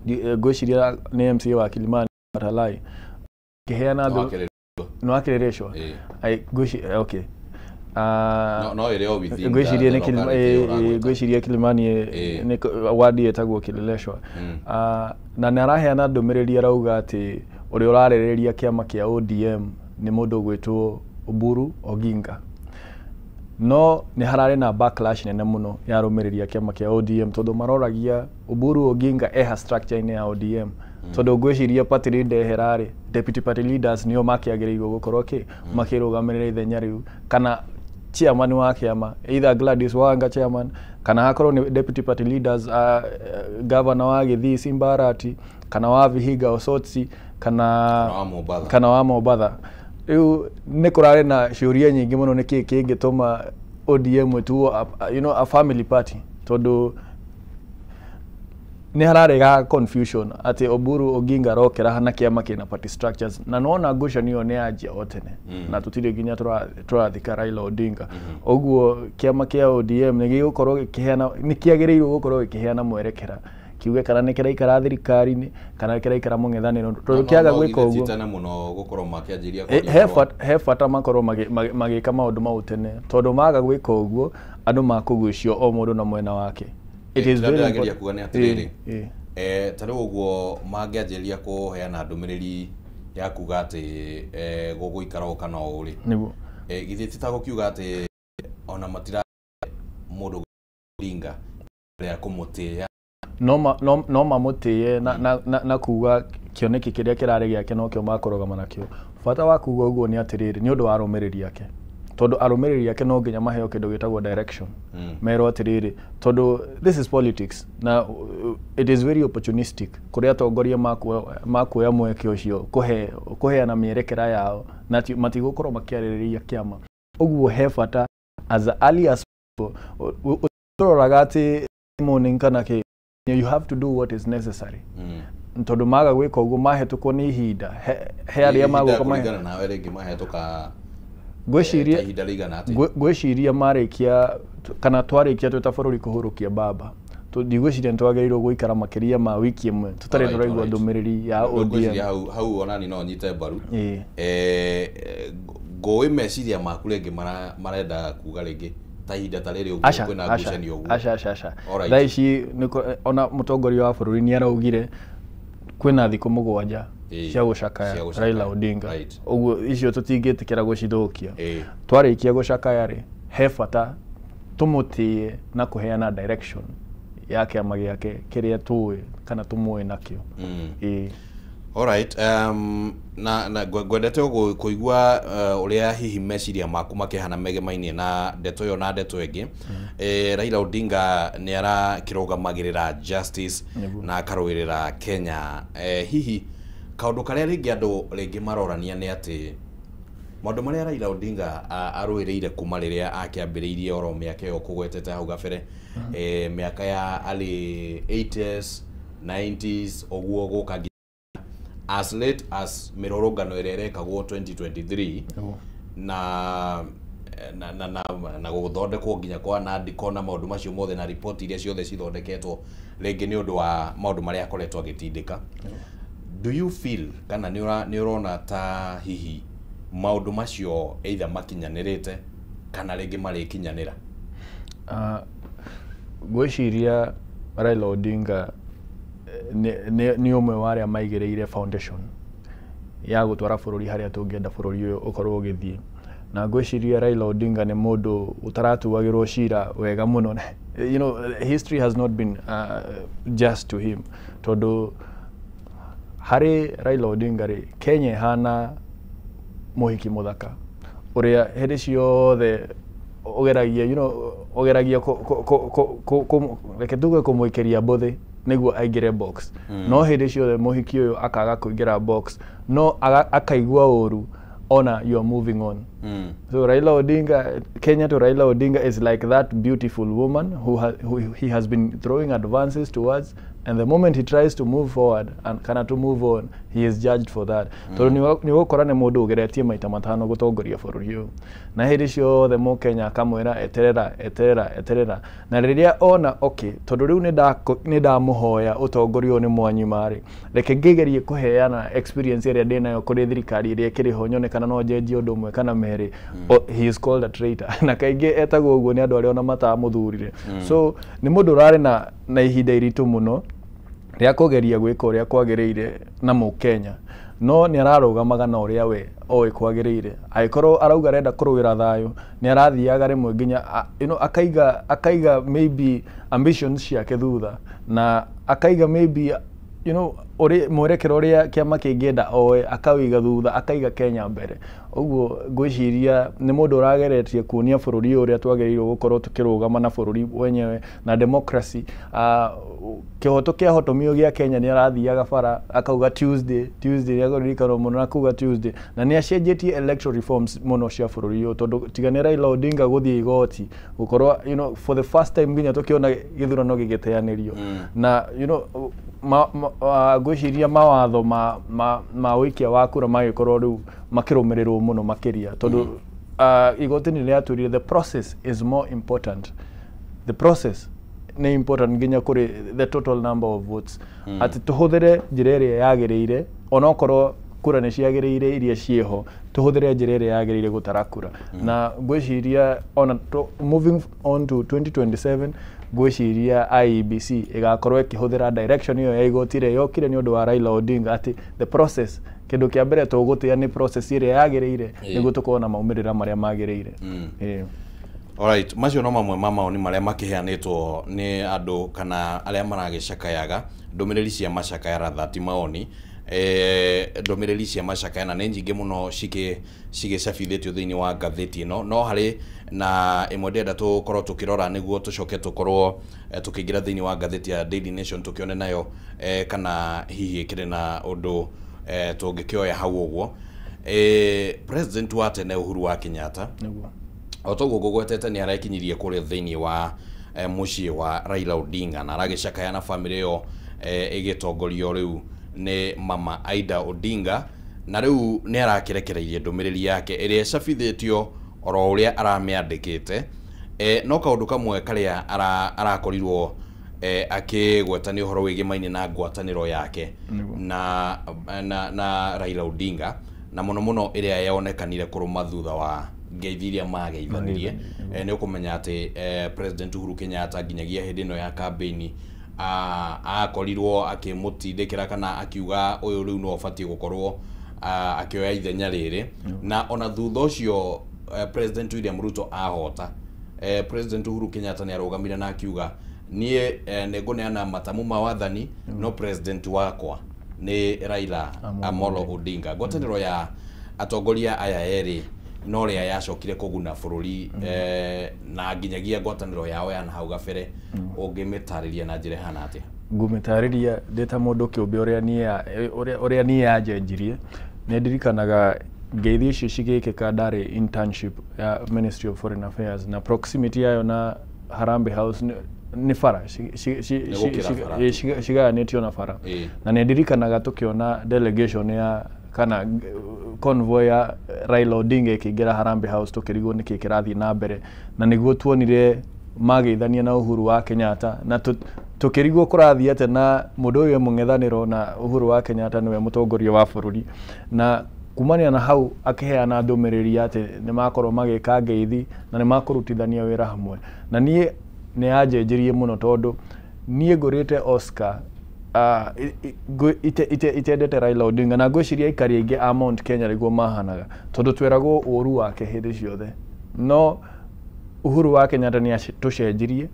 ngwĩciria nĩ MC wa Kilimani Baralai kĩheana nĩ wakĩrĩrĩcwo. Okay. No ĩrĩ o within ngwĩciria nĩ ngwĩciria Kilimani nĩ wadi ĩtagwo Kileleshwa. Na nĩ araheana ndũmĩrĩri arauga atĩ ũrĩa ũrarĩrĩria kĩama kĩa ODM nĩ mũndũ ũgwĩtwo Oburu Oginga. No nĩ hararĩ na backlash nene mũno ya arũmĩrĩri a kĩama kĩa ODM, tondũ maroragia Oburu Oginga eha structure-inĩ ya ODM. Tondũ ngwĩciria party leader ehera-rĩ, deputy party leaders nĩo makĩagĩrĩirwo gũkorwo kĩ makĩrũgamĩrĩra ithenya rĩu, kana chairman wa kĩama, either Gladys Wanga chairman, kana hakorwo nĩ deputy party leaders, governor wa Gĩthii Simba Arati, kana wa Vihiga Osotsi, kana wa Mombatha. Rĩu nĩ kũrarĩ na ciũria nyingĩ mũno nĩkĩĩ kĩngĩtũma ODM ĩtuo, you know, a family party, tondũ nĩ hararega confusion atĩ Oburu Oginga arokera na kĩama kĩna party structures, na nĩwona ngucanio ĩyo nĩ yanjia o tene, na tũtirĩ nginya tũrathika Raila Odinga. Ũguo kĩama kĩa ODM nĩ gĩgũkorwo gĩkĩheana, nĩ kĩagĩrĩirwo gũkorwo gĩkĩheana mwerekera, kiuge kana nĩ kĩraikara thirikari-inĩ kana kĩraikara mũng'ethanĩro, tondũ kĩaga gwĩka ũguo tene mũno gũkorwo makĩanjĩria he bata makorwo magĩka maũndũ mau tene, tondũ maga gwĩka ũguo andũ makũgucio o mũndũ na mwena wake. It is very Ndĩrageria important. kuga nĩ atĩrĩrĩ, Ĩĩ, ĩĩ. Ta rĩu ũguo mangĩanjĩrĩria kũheana ndũmĩrĩri ya kuga atĩ gũgũikara ũũ kana ũũ rĩ, Nĩguo. Githĩ ti ta gũkiuga atĩ ona matira mũndũ Odinga rĩa kũmũtĩĩa? No mamũtĩe na kuga kĩoneki kĩrĩa kĩrarĩ gĩake nokĩo makũrũgama nakĩo. Bata wa kuga ũguo nĩ atĩrĩrĩ, nĩ ũndũ wa arũmĩrĩri ake, tondũ arũmĩrĩri ake no nginya maheo kĩndũ gĩtagwo direction, merwo atĩrĩrĩ, tondũ this is politics na it is very opportunistic kũrĩa atongoria makuoya mweke ũcio kũheana mĩerekera yao na matigũkorwo makĩarĩrĩria kĩama. Ũguo he bata as early as possible, ũroraga atĩ morning kana kĩ, you have to do what is necessary, tondũ maga gwĩka ũguo mahetũkwo nĩ ihinda he arĩa Ihinda magũka kũringana nawe rĩngĩ mahetũka ngwĩciria ta ihinda rĩigana atĩa? Ngwĩciria marĩkia kana twarĩkia twĩ ta bũrũri kũhũrũkia baba, ndigwĩciria nĩ twagĩrĩirwo gũikara makĩria ma wiki ĩmwe tũtarĩ tũraigua ndũmĩrĩri ya Ngwĩciria ODM. hau onani no nyite mbaru. Ĩĩ. Ngũĩ meciria maku rĩngĩ marenda kuga rĩngĩ ta ihinda ta rĩrĩ ũguo Aca, kwĩna aca, ngucanio ũguo. Aca, aca, aca. Alright. Thaa ici ona mũtongoria wa bũrũri nĩ araugire kwĩna thikũ 7 cia gũcakaya cia gũcakaya. Raila Odinga. Ũguo icio tũtingĩtĩkĩra gũcithũkia. Twarĩkia gũcakaya rĩ, he bata tũmũtĩe na kũheana direction ya kĩama gĩake kĩrĩa tũĩ kana tũmũĩ nakĩo. Ĩĩ. Alright, na ngwendete kũigua ũrĩa hihi meciria maku makĩhana megemainie na ndeto ĩyo na ndeto ĩngĩ. Raila Odinga nĩ arakĩrũgamagĩrĩra justice na akarũĩrĩra Kenya. Hihi kaũndũ karĩa rĩngĩ andũ rĩngĩ marorania nĩ atĩ maũndũ marĩa Raila Odinga arũĩrĩire kuma rĩrĩa akĩambĩrĩirie oro mĩaka ĩyo kũgwetete hau gabere, mĩaka ya early 80s 90s ũguo gũka nginya as late as mĩrũrũngano ĩrĩa ĩrekagwo 2023 na gũthondekwo nginya kwa Nandiko na maũndũ macio mothe na riboti iria ciothe cithondeketwo rĩngĩ nĩ ũndũ wa maũndũ marĩa akoretwo agĩtindĩka, do you feel kana nĩ ũrona ta hihi maũndũ macio either makinyanĩrĩte kana rĩngĩ marĩkinyanĩra? Ngwĩciria Raila Odinga nĩ ũmwe wa arĩa maigĩrĩire foundation ya gũtwara bũrũri harĩa tũngĩenda bũrũri ũyũ ũkorwo ũgĩthiĩ, na ngwĩciria Raila Odinga nĩ mũndũ ũtaratuagĩrwo cira wega mũno. History has not been just to him, tondũ harĩ Raila Odinga rĩ, Kenya ĩhana mũhiki mũthaka ũrĩa hĩndĩ ciothe ũgeragia ũgeragia reke tuge kũmũikĩria mbũthĩ nĩguo aingĩre box, no hĩndĩ ciothe mũhiki ũyũ akaga kũingĩra box, no akaigua ũru ona you are moving on. So Raila Odinga, Kenya to Raila Odinga is like that beautiful woman who he has been throwing advances towards, and the moment he tries to move forward and kana to move on, he is judged for that. Tondũ nĩ ũgũkora nĩ mũndũ ũgeretie maita 5 gũtongoria bũrũri ũyũ, na hĩndĩ ciothe mũkenya akamwĩra eterera, eterera, eterera, na rĩrĩa ona okay, tondũ rĩu nĩ ndamũhoya ũtongoria ũyũ nĩ mwanyima rĩ, reke ngĩgerie kũheana experience ĩrĩa ndĩnayo kũrĩ thirikari ĩrĩa ĩkĩrĩ ho, nyone kana no njenjie ũndũ ũmwe kana merĩ. He is called a traitor, na kaingĩ etagwo ũguo nĩ andũ arĩa ona matamũthurire. So nĩ mũndũ ũrarĩ na ihinda iritũ mũno rĩa kũgeria gwĩka ũrĩa kwagĩrĩire na mũkenya, no nĩ ararũgamaga na ũrĩa we oĩ kwagĩrĩire. Angĩkorwo arauga arenda kũrũĩra thayũ, nĩ arathiaga rĩmwe nginya akaiga maybe ambitions ciake thutha, na akaiga maybe mwerekero ũrĩa kĩama kĩngĩenda oe akawĩiga thutha, akaiga Kenya mbere. Ũguo ngwĩciria nĩ mũndũ ũrageretie kuonia bũrũri ũyũ ũrĩa twagĩrĩirwo gũkorwo tũkĩrũgama na bũrũri wenyewe na democracy. Kĩhoto kĩa hotomio gĩa Kenya nĩ arathiaga bara akauga Tuesday, Tuesday, nĩ akũririkanwo mũno na kuga Tuesday, na nĩ acenjetie electoral reforms mũno cia bũrũri ũyũ, tondũ tiga nĩ Raila Odinga gũthiĩ igoti gũkorwo for the first time nginya tũkĩona gĩthurano gĩgĩteanĩrio, na ngwĩciria mawatho ma ũikia wa kura magĩkorwo rĩu makĩrũmĩrĩrwo mũno makĩria, tondũ igoti nĩ rĩatwĩrire the process is more important, the process nĩ important nginya kũrĩ the total number of votes, atĩ tũhũthĩre njĩra ĩrĩa yagĩrĩire onokorwo Kura nĩ ciagĩrĩire iria ciĩho, tũhũthĩre njĩra ĩrĩa yagĩrĩire gũtara kura. Na ngwĩciria ona moving on to 2027, ngwĩciria IEBC ĩgakorwo ĩkĩhũthĩra direction ĩyo ya igoti ĩrĩa yokire nĩ ũndũ wa Raila Odinga, atĩ the process, kĩndũ kĩa mbere tũgũtĩa nĩ process ĩrĩa yagĩrĩire nĩguo tũkorwo na maumĩrĩra marĩa magĩrĩire. Alright, macio no mamwe ma maoni marĩa makĩheanĩtwo nĩ andũ kana arĩa maragĩcakayaga, ndũmĩrĩri cia macakaya rather ti maoni, ndũmĩrĩri cia macakaya, na nĩ nyingĩ mũno cigĩcabithĩtio thĩinĩ wa ngathĩti ĩno, no harĩ na ĩmwe ndĩrenda tũkorwo tũkĩrora nĩguo tũcoke tũkorwo tũkĩingĩra thĩinĩ wa ngathĩti ya Daily Nation tũkĩone nayo kana hihi ĩkĩrĩ na ũndũ tũngĩkĩoya hau ũguo. President wa tene Uhuru wa Kenyatta, o toguo ngũgwetete, nĩ arekinyirie kũrĩa thĩinĩ wa mũciĩ wa Raila Odinga na aragĩcakaya na bamĩrĩ ĩyo ĩgĩtongorio rĩu nĩ mama Aida Odinga, na rĩu nĩ arakĩrekereirie ndũmĩrĩri yake ĩrĩa ĩcabithĩtio oro ũrĩa aramĩandĩkĩte, no kaũndũ kamwe karĩa arakorirwo akĩgweta nĩ ũhoro wĩgĩmaine na ngwatanĩro yake na Raila Odinga, na mũno mũno ĩrĩa yonekanire kũrũma thutha wa ngeithi iria mageithanirie. Nĩ ũkũmenya atĩ President Uhuru Kenyatta nginyagia hĩndĩ ĩno ya campaign akorirwo akĩmũtindĩkĩra kana akiuga ũyũ rĩu no ũbatiĩ gũkorwo akĩoya ithenya rĩrĩ, na ona thutha ũcio President William Ruto ahota, President Uhuru Kenyatta nĩ arũgamire na akiuga niĩ nĩ ngũneana matamu ma wathani, no president wakwa nĩ Raila Amolo Odinga. Ngwatanĩro ya atongoria aya erĩ no rĩa yacokire kũguna bũrũri, na nginyagia ngwatanĩro yao ya na hau gabere, ũngĩmĩtarĩria na njĩra ĩhana atĩa? Ngũmĩtarĩria ndĩ ta mũndũ kĩũmbe ũrĩa niĩ yanjenjirie. Nĩ ndirikanaga ngeithi icio cigĩkĩka ndarĩ internship ya Ministry of Foreign Affairs, na proximity yayo na Harambee House nĩ bara cigayanĩtio na bara, na nĩ ndirikanaga tũkĩona delegation ya kana convoy ya Raila Odinga ĩkĩingĩra Harambee House, tũkĩrigwo nĩkĩ kĩrathiĩ na mbere, na nĩguo tuonire mageithania na Uhuru wa Kenyatta, na tũkĩrigwo kũrathiĩ atĩa na mũndũ ũyũ e mũng'ethanĩro na Uhuru wa Kenyatta nĩwe mũtongoria wa bũrũri. Na kumania na hau akĩheana ndũmĩrĩri atĩ nĩ makorwo magĩka ngeithi na nĩ makũrutithania wĩra hamwe, na niĩ nĩ yanjenjirie mũno tondũ niĩ ngũrĩte Oscar itendete Raila Odinga, na ngwĩciria aikari aingĩ a Mount Kenya nĩguo mahanaga, tondũ tweragwo ũru wake hĩndĩ ciothe, no Uhuru wa Kenyatta nĩ tũcenjirie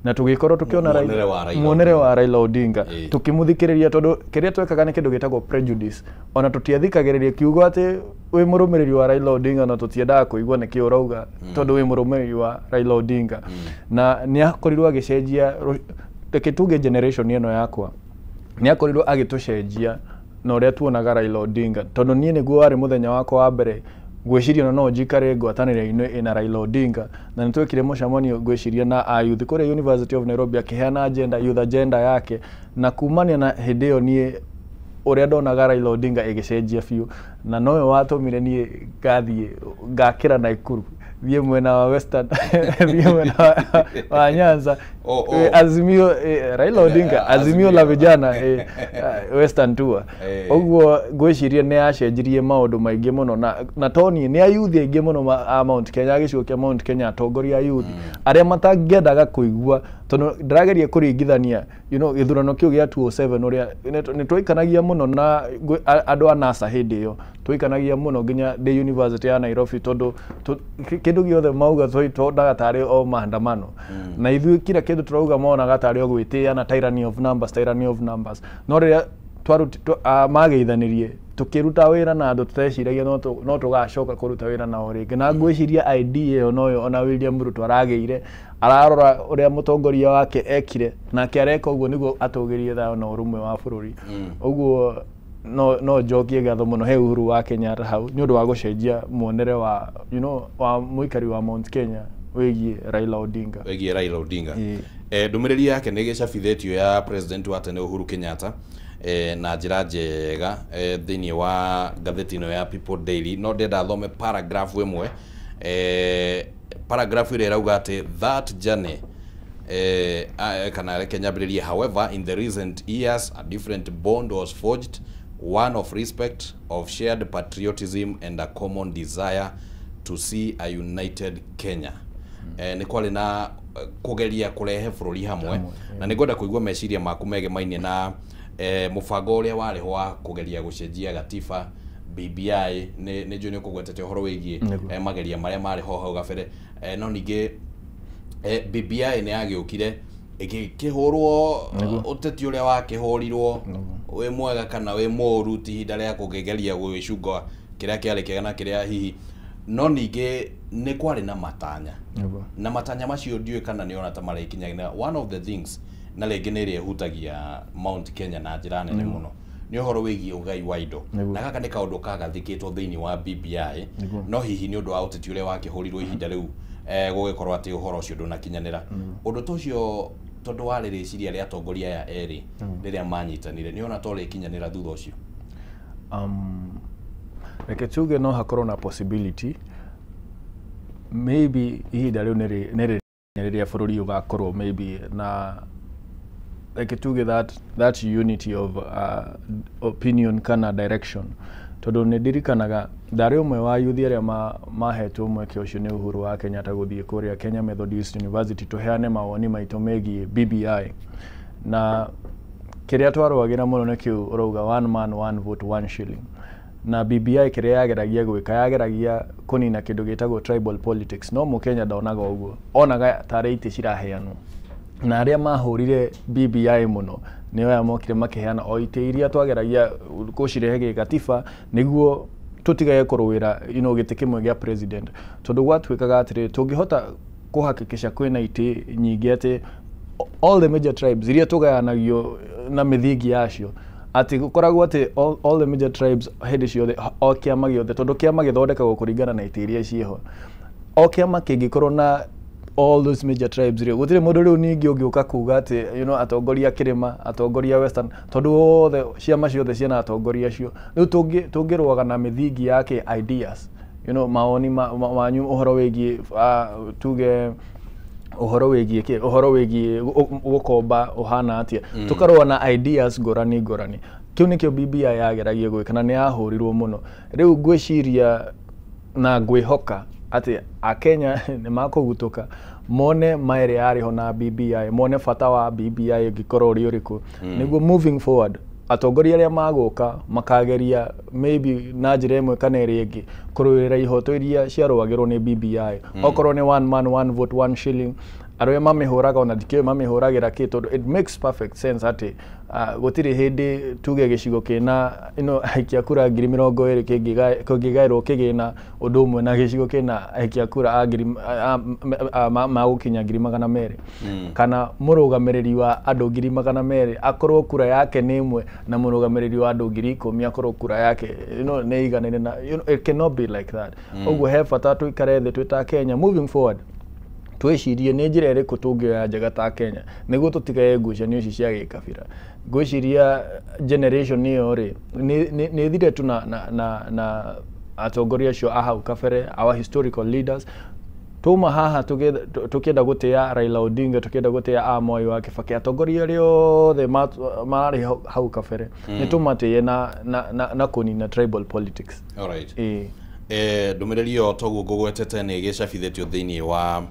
na tũgĩkorwo tũkĩona muonere wa Raila Odinga, tũkĩmũthikĩrĩria, tondũ kĩrĩa twekaga nĩ kĩndũ gĩtagwo prejudice, ona tũtiathikagĩrĩria kiugo atĩ wĩ mũrũmĩrĩri wa Raila Odinga, na tũtiendaga kũigua nĩkĩ ũrauga tondũ wĩ mũrũmĩrĩri wa Raila Odinga. Na nĩ akorirwo agĩcenjia, reke tuge generation ĩno yakwa, nĩ akorirwo agĩtũcenjia na ũrĩa tuonaga Raila Odinga, tondũ niĩ nĩguo warĩ mũthenya wakwa wa mbere ngwĩciria ona no njikare ngwatanĩro-inĩ ĩna Raila Odinga, na nĩ twekire mũcemanio ngwĩciria na a youth kũrĩa University of Nairobi, akĩheana agenda, youth agenda yake, na kumania na hĩndĩ ĩyo niĩ ũrĩa ndonaga Raila Odinga ĩgĩcenjia biũ, na noyo watũmire niĩ ngathiĩ ngakĩra Naikuru, thiĩ mwena wa Western, thiĩ mwena wa Nyanza. Azimio, Raila Odinga, Azimio la Vijana, Western Tour. Ũguo ngwĩciria nĩ yacenjirie maũndũ maingĩ mũno, na to niĩ, nĩ ayuthi aingĩ mũno a Mount Kenya, gĩcigo kĩa Mount Kenya, atongoria a yuthi arĩa matangĩendaga kũigua, tondũ ndĩrageria kũringithania gĩthurano kĩu gĩa 2007 ũrĩa nĩ twaikanagia mũno na andũ a NASA hĩndĩ ĩyo, twaikanagia mũno nginya ndĩ University ya Nairobi, tondũ kĩndũ gĩothe mauga twonaga tarĩ o maandamano, na ithuĩ kila kĩndũ tũrauga monaga tarĩ o gwĩtĩa na tyranny of numbers, tyranny of numbers. No rĩrĩa mageithanirie tũkĩruta wĩra na andũ tũteciragia no tũgacoka kũruta wĩra nao rĩngĩ, na ngwĩciria idea ĩyo noyo ona William Ruto aragĩire, ararora ũrĩa mũtongoria wake ekire nake areka ũguo nĩguo atũgĩrie thayũ na ũrũmwe wa bũrũri. Ũguo no njokie ngatho mũno he Uhuru wa Kenyatta hau nĩ ũndũ wa gũcenjia muonere wa wa mũikari wa Mount Kenya wĩgiĩ Raila Odinga. Wĩgiĩ Raila Odinga. Ndũmĩrĩri yake nĩ ĩgĩcabithĩtio ya President wa tene Uhuru Kenyatta na njĩra njega thĩinĩ wa ngathĩti ĩno ya People Daily, no ndĩrenda thome paragraph ĩmwe, paragraph ĩrĩa ĩrauga atĩ that journey, kana reke nyambĩrĩrie, however, in the recent years a different bond was forged one of respect, of shared patriotism and a common desire to see a united Kenya. Nĩ kwarĩ na kũgeria kũrehe bũrũri hamwe, na nĩ ngwenda kũigua meciria maku megemainie na mũbango ũrĩa warĩ ho wa kũgeria gũcenjia gatiba BBI. Nĩ njũĩ nĩ ũkũgwetete ũhoro wĩgiĩ mageria marĩa marĩ ho hau gabere, no ningĩ BBI nĩ yagĩũkire ĩgĩkĩhũrwo ũteti ũrĩa wakĩhũrirwo, wĩ mwega kana wĩ mũũru, ti ihinda rĩa kũgeria gwĩcunga kĩrĩa kĩarĩ kĩega na kĩrĩa hihi, no ningĩ nĩ kwarĩ na matanya na matanya macio ndiũĩ kana nĩ ona ta marĩkinyagia. One of the things, na rĩngĩ nĩ ĩrĩa ĩhutagia Mount Kenya na njĩra nene mũno, nĩ ũhoro wĩgiĩ ũgai wa indo, na gaka nĩ kaũndũ kagathĩkĩtwo thĩinĩ wa BBI, no hihi nĩ ũndũ wa ũteti ũrĩa wakĩhũrirwo ihinda rĩu, gũgĩkorwo atĩ ũhoro ũcio ndũnakinyanĩra. Ũndũ ta ũcio, tondũ warĩ rĩciria rĩa atongoria aya erĩ rĩrĩa manyitanire, nĩ ona to rĩkinyanĩra thutha ũcio? Reke tuge no hakorwo na possibility, maybe ihinda rĩu nĩ rĩrĩa bũrũri ũgakorwo maybe na, reke tuge, that unity of opinion kana direction, tondũ nĩ ndirikanaga ndarĩ ũmwe wa yuthi arĩa mahetwo mweke ũcio nĩ Uhuru wa Kenyatta gũthiĩ kũrĩa Kenya Methodist University tũheane mawoni maitũ megiĩ BBI, na kĩrĩa twarũagĩra mũno nĩ kĩu ũrauga, one man, one vote, one shilling. Na BBI kĩrĩa yageragia gwĩka, yageragia kũnina kĩndũ gĩtagwo tribal politics, no mũkenya ndonaga ũguo, onaga tarĩ itĩ ciraheanwo. Na arĩa mahũrire BBI mũno nĩ aya mokire makĩheana o itĩ iria twageragia gũcirehe gĩgatiba nĩguo tũtigage kũrũĩra gĩtĩ kĩmwe gĩa president, tondũ gwatuĩkaga atĩrĩ, tũngĩhota kũhakikisha kwĩna itĩ nyingĩ atĩ all the major tribes iria tũgayanagio na mĩthingi yacio, atĩ gũkoragwo atĩ all the major tribes hĩndĩ ciothe, o kĩama gĩothe, tondũ kĩama gĩthondekagwo kũringana na itĩ iria ciĩho, o kĩama kĩngĩkorwo na all those major tribes rĩ, gũtirĩ mũndũ rĩu ningĩ ũngĩũka kuga atĩ atongoria kĩrĩma, atongoria western, tondũ othe ciama ciothe ciĩna atongoria acio. Rĩu tũngĩrũaga na mĩthingi yake, ideas, mawoni manyu ũhoro wĩgiĩ, tuge ũhoro wĩgiĩ kĩ, ũhoro wĩgiĩ gũkomba ũhana atĩa, tũkarũa na ideas ngũrani ngũrani. Kĩu nĩkĩo BBI yageragia gwĩka na nĩ yahũrirwo mũno. Rĩu ngwĩciria na ngwĩhoka atĩ akenya nĩ makũgutũka mone ma ĩrĩa yarĩ ho na BBI, mone bata wa BBI ũngĩkorwo ũrĩ ũrĩkũ, nĩguo moving forward atongoria arĩa magũka makageria maybe na njĩra ĩmwe kana ĩrĩa ĩngĩ kũrũĩrĩra ihoto iria ciarũagĩrwo nĩ BBI, okorwo nĩ one man, one vote, one shilling. Arĩa mamĩhũraga ona ndikĩũĩ mamĩhũragĩra kĩ, tondũ it makes perfect sense atĩ gũtirĩ hĩndĩ tuge gĩcigo kĩna aikia kura 20,000 kĩngĩgaĩrwo kĩgĩna ũndũ ũmwe na gĩcigo kĩna aikia kura a ngiri magũkinya 200,000, kana mũrũgamĩrĩri wa andũ 200,000 akorwo kura yake nĩ ĩmwe na mũrũgamĩrĩri wa andũ 10,000 akorwo kura yake nĩ iganaine na it cannot be like that. Ũguo he bata tũikare thĩ twĩ ta Kenya, moving forward twĩcirie nĩ njĩra ĩrĩkũ tũngĩoya njega ta Kenya nĩguo tũtigae ngucanio ici cia gĩkabira. Ngwĩciria generation ĩyo rĩ nĩ ĩthire tu na atongoria acio a hau kabere, our historical leaders. Tuma haha tũkĩenda gũtĩa Raila Odinga, tũkĩenda gũtĩa a Moi wa Kibaki, atongoria arĩa othe mararĩ hau kabere, nĩ tũmatĩe na kũnina tribal politics. Alright. Ĩĩ. Ndũmĩrĩri ĩyo toguo ngũgwetete nĩ ĩgĩcabithĩtio thĩinĩ wa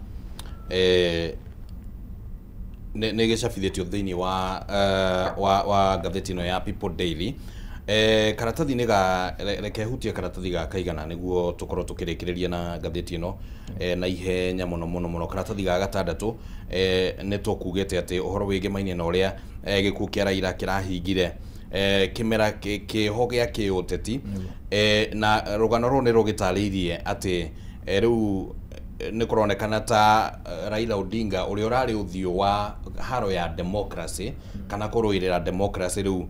nĩ ĩgĩcabithĩtio thĩinĩ wa ngathĩti ĩno ya People Daily. Karatathi-inĩ ga reke hutie karatathi ga kaigana nĩguo tũkorwo tũkĩrĩkĩrĩria na ngathĩti ĩno na ihenya mũno mũno mũno. Karatathi ga gatandatũ, nĩ tũkugĩte atĩ ũhoro wĩgemaine na ũrĩa gĩkuũ kĩa Raila kĩrahingire kĩmera kĩho gĩa kĩũteti, na rũgano rũrũ nĩ rũgĩtarĩirie atĩ rĩu nĩ kũronekana ta Raila Odinga ũrĩa ũrarĩ ũthiũ wa haro ya democracy kana kũrũĩrĩra democracy, rĩu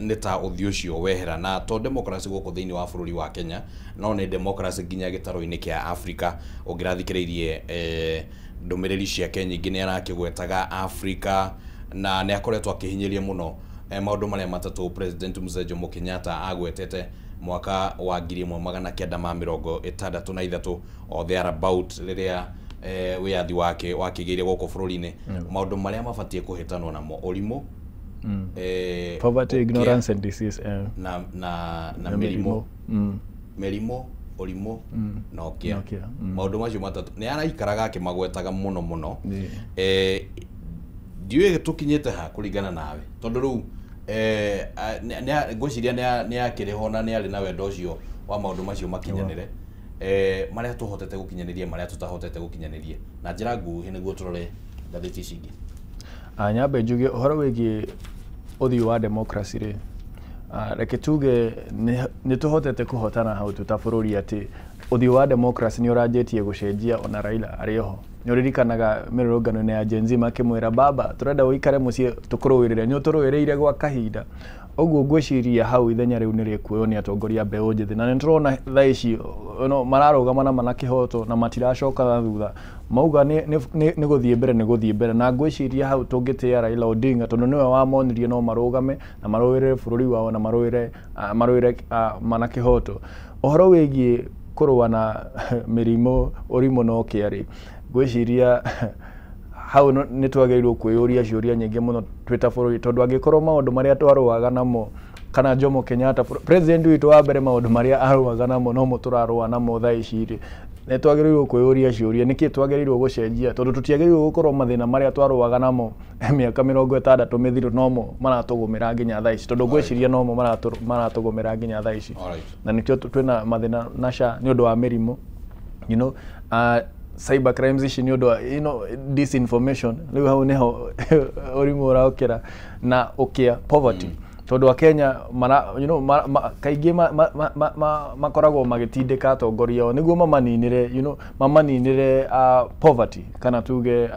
nĩ ta ũthiũ ũcio wehera, na to democracy gũkũ thĩinĩ wa bũrũri wa Kenya, no nĩ democracy nginya gĩtarũ-inĩ kĩa Africa. Ũngĩrathikĩrĩirie ndũmĩrĩri ciake nyingĩ, nĩ arakĩgwetaga Africa na nĩ akoretwo akĩhinyĩria mũno maũndũ marĩa matatũ President Mzee Jomo Kenyatta agwetete mwaka wa 1963 or thereabout, rĩrĩa wĩyathi wake wakĩgĩire gũkũ bũrũri-inĩ, maũndũ marĩa mabatiĩ kũhĩtanwo namo: ũrimũ, Poverty, ũkĩa, ignorance and disease, na na mĩrimũ. Mm. Mĩrimũ, ũrimũ na ũkĩa. Na ũkĩa. Maũndũ macio matatũ nĩ araikaraga akĩmagwetaga mũno mũno. Ĩĩ. Ndiũĩ tũkinyĩte ha kũringana nawe, tondũ rĩu ngwĩciria nĩ akĩrĩ ho na nĩ arĩ na wendo ũcio wa maũndũ macio makinyanĩre, marĩa tũhotete gũkinyanĩria, marĩa tũtahotete gũkinyanĩria, na njĩra nguhĩ nĩguo tũrore ngathĩti ici ingĩ. Nyambe njuge ũhoro wĩgiĩ ũthiũ wa democracy rĩ, reke tuge nĩ tũhotete kũhotana hau twĩ ta bũrũri, atĩ ũthiũ wa democracy nĩ ũranjĩtie gũcenjia ona Raila arĩ oho. Nĩ ũririkanaga mĩrũrũngano-inĩ ya Gen Z makĩmwĩra, "Baba, tũrenda ũikare mũciĩ tũkũrũĩrĩre, nĩ ũtũrũĩrĩire gwa kahinda." Ũguo ngwĩciria hau ithenya rĩu nĩ rĩkuoywo nĩ atongoria mbeũ njĩthĩ, na nĩ tũrona thaa ici no, mararũgama na mana kĩhoto na matiracoka na thutha, mauga nĩ gũthiĩ mbere, nĩ gũthiĩ mbere. Na ngwĩciria hau tũngĩtĩĩa Raila Odinga, tondũ nĩwe wamonirie no marũgame na marũĩrĩre bũrũri wao na marũĩre mana kĩhoto. Ũhoro wĩgiĩ kũrũa na mĩrimũ, ũrimũ na ũkĩa rĩ, ngwĩciria hau nĩ twagĩrĩirwo kwĩyũria ciũria nyingĩ mũno twĩ ta bũrũri, tondũ angĩkorwo maũndũ marĩa twarũaga namo, kana Jomo Kenyatta, president witũ wa mbere, maũndũ marĩa arũaga namo nomo tũrarũa namo thaa ici rĩ, nĩ twagĩrĩirwo kwĩyũria ciũria nĩkĩ twagĩrĩirwo gũcenjia, tondũ tũtiagĩrĩirwo gũkorwo mathĩna marĩa twarũaga namo mĩaka 60 mĩthiru nomo maratũgũmĩra nginya thaa ici, tondũ ngwĩciria nomo maratũgũmĩra nginya thaa ici. Na nĩkĩo twĩna mathĩna na SHA nĩ ũndũ wa mĩrimũ, cyber crimes ici nĩ ũndũ wa disinformation. Rĩu hau nĩho ũrimũ ũraũkĩra na ũkĩa, poverty, tondũ akenya mara, you know, ma, ma, kaingĩ ma, ma, ma, ma, ma, makoragwo magĩtindĩka atongoria ao nĩguo mamaninĩre poverty, kana tuge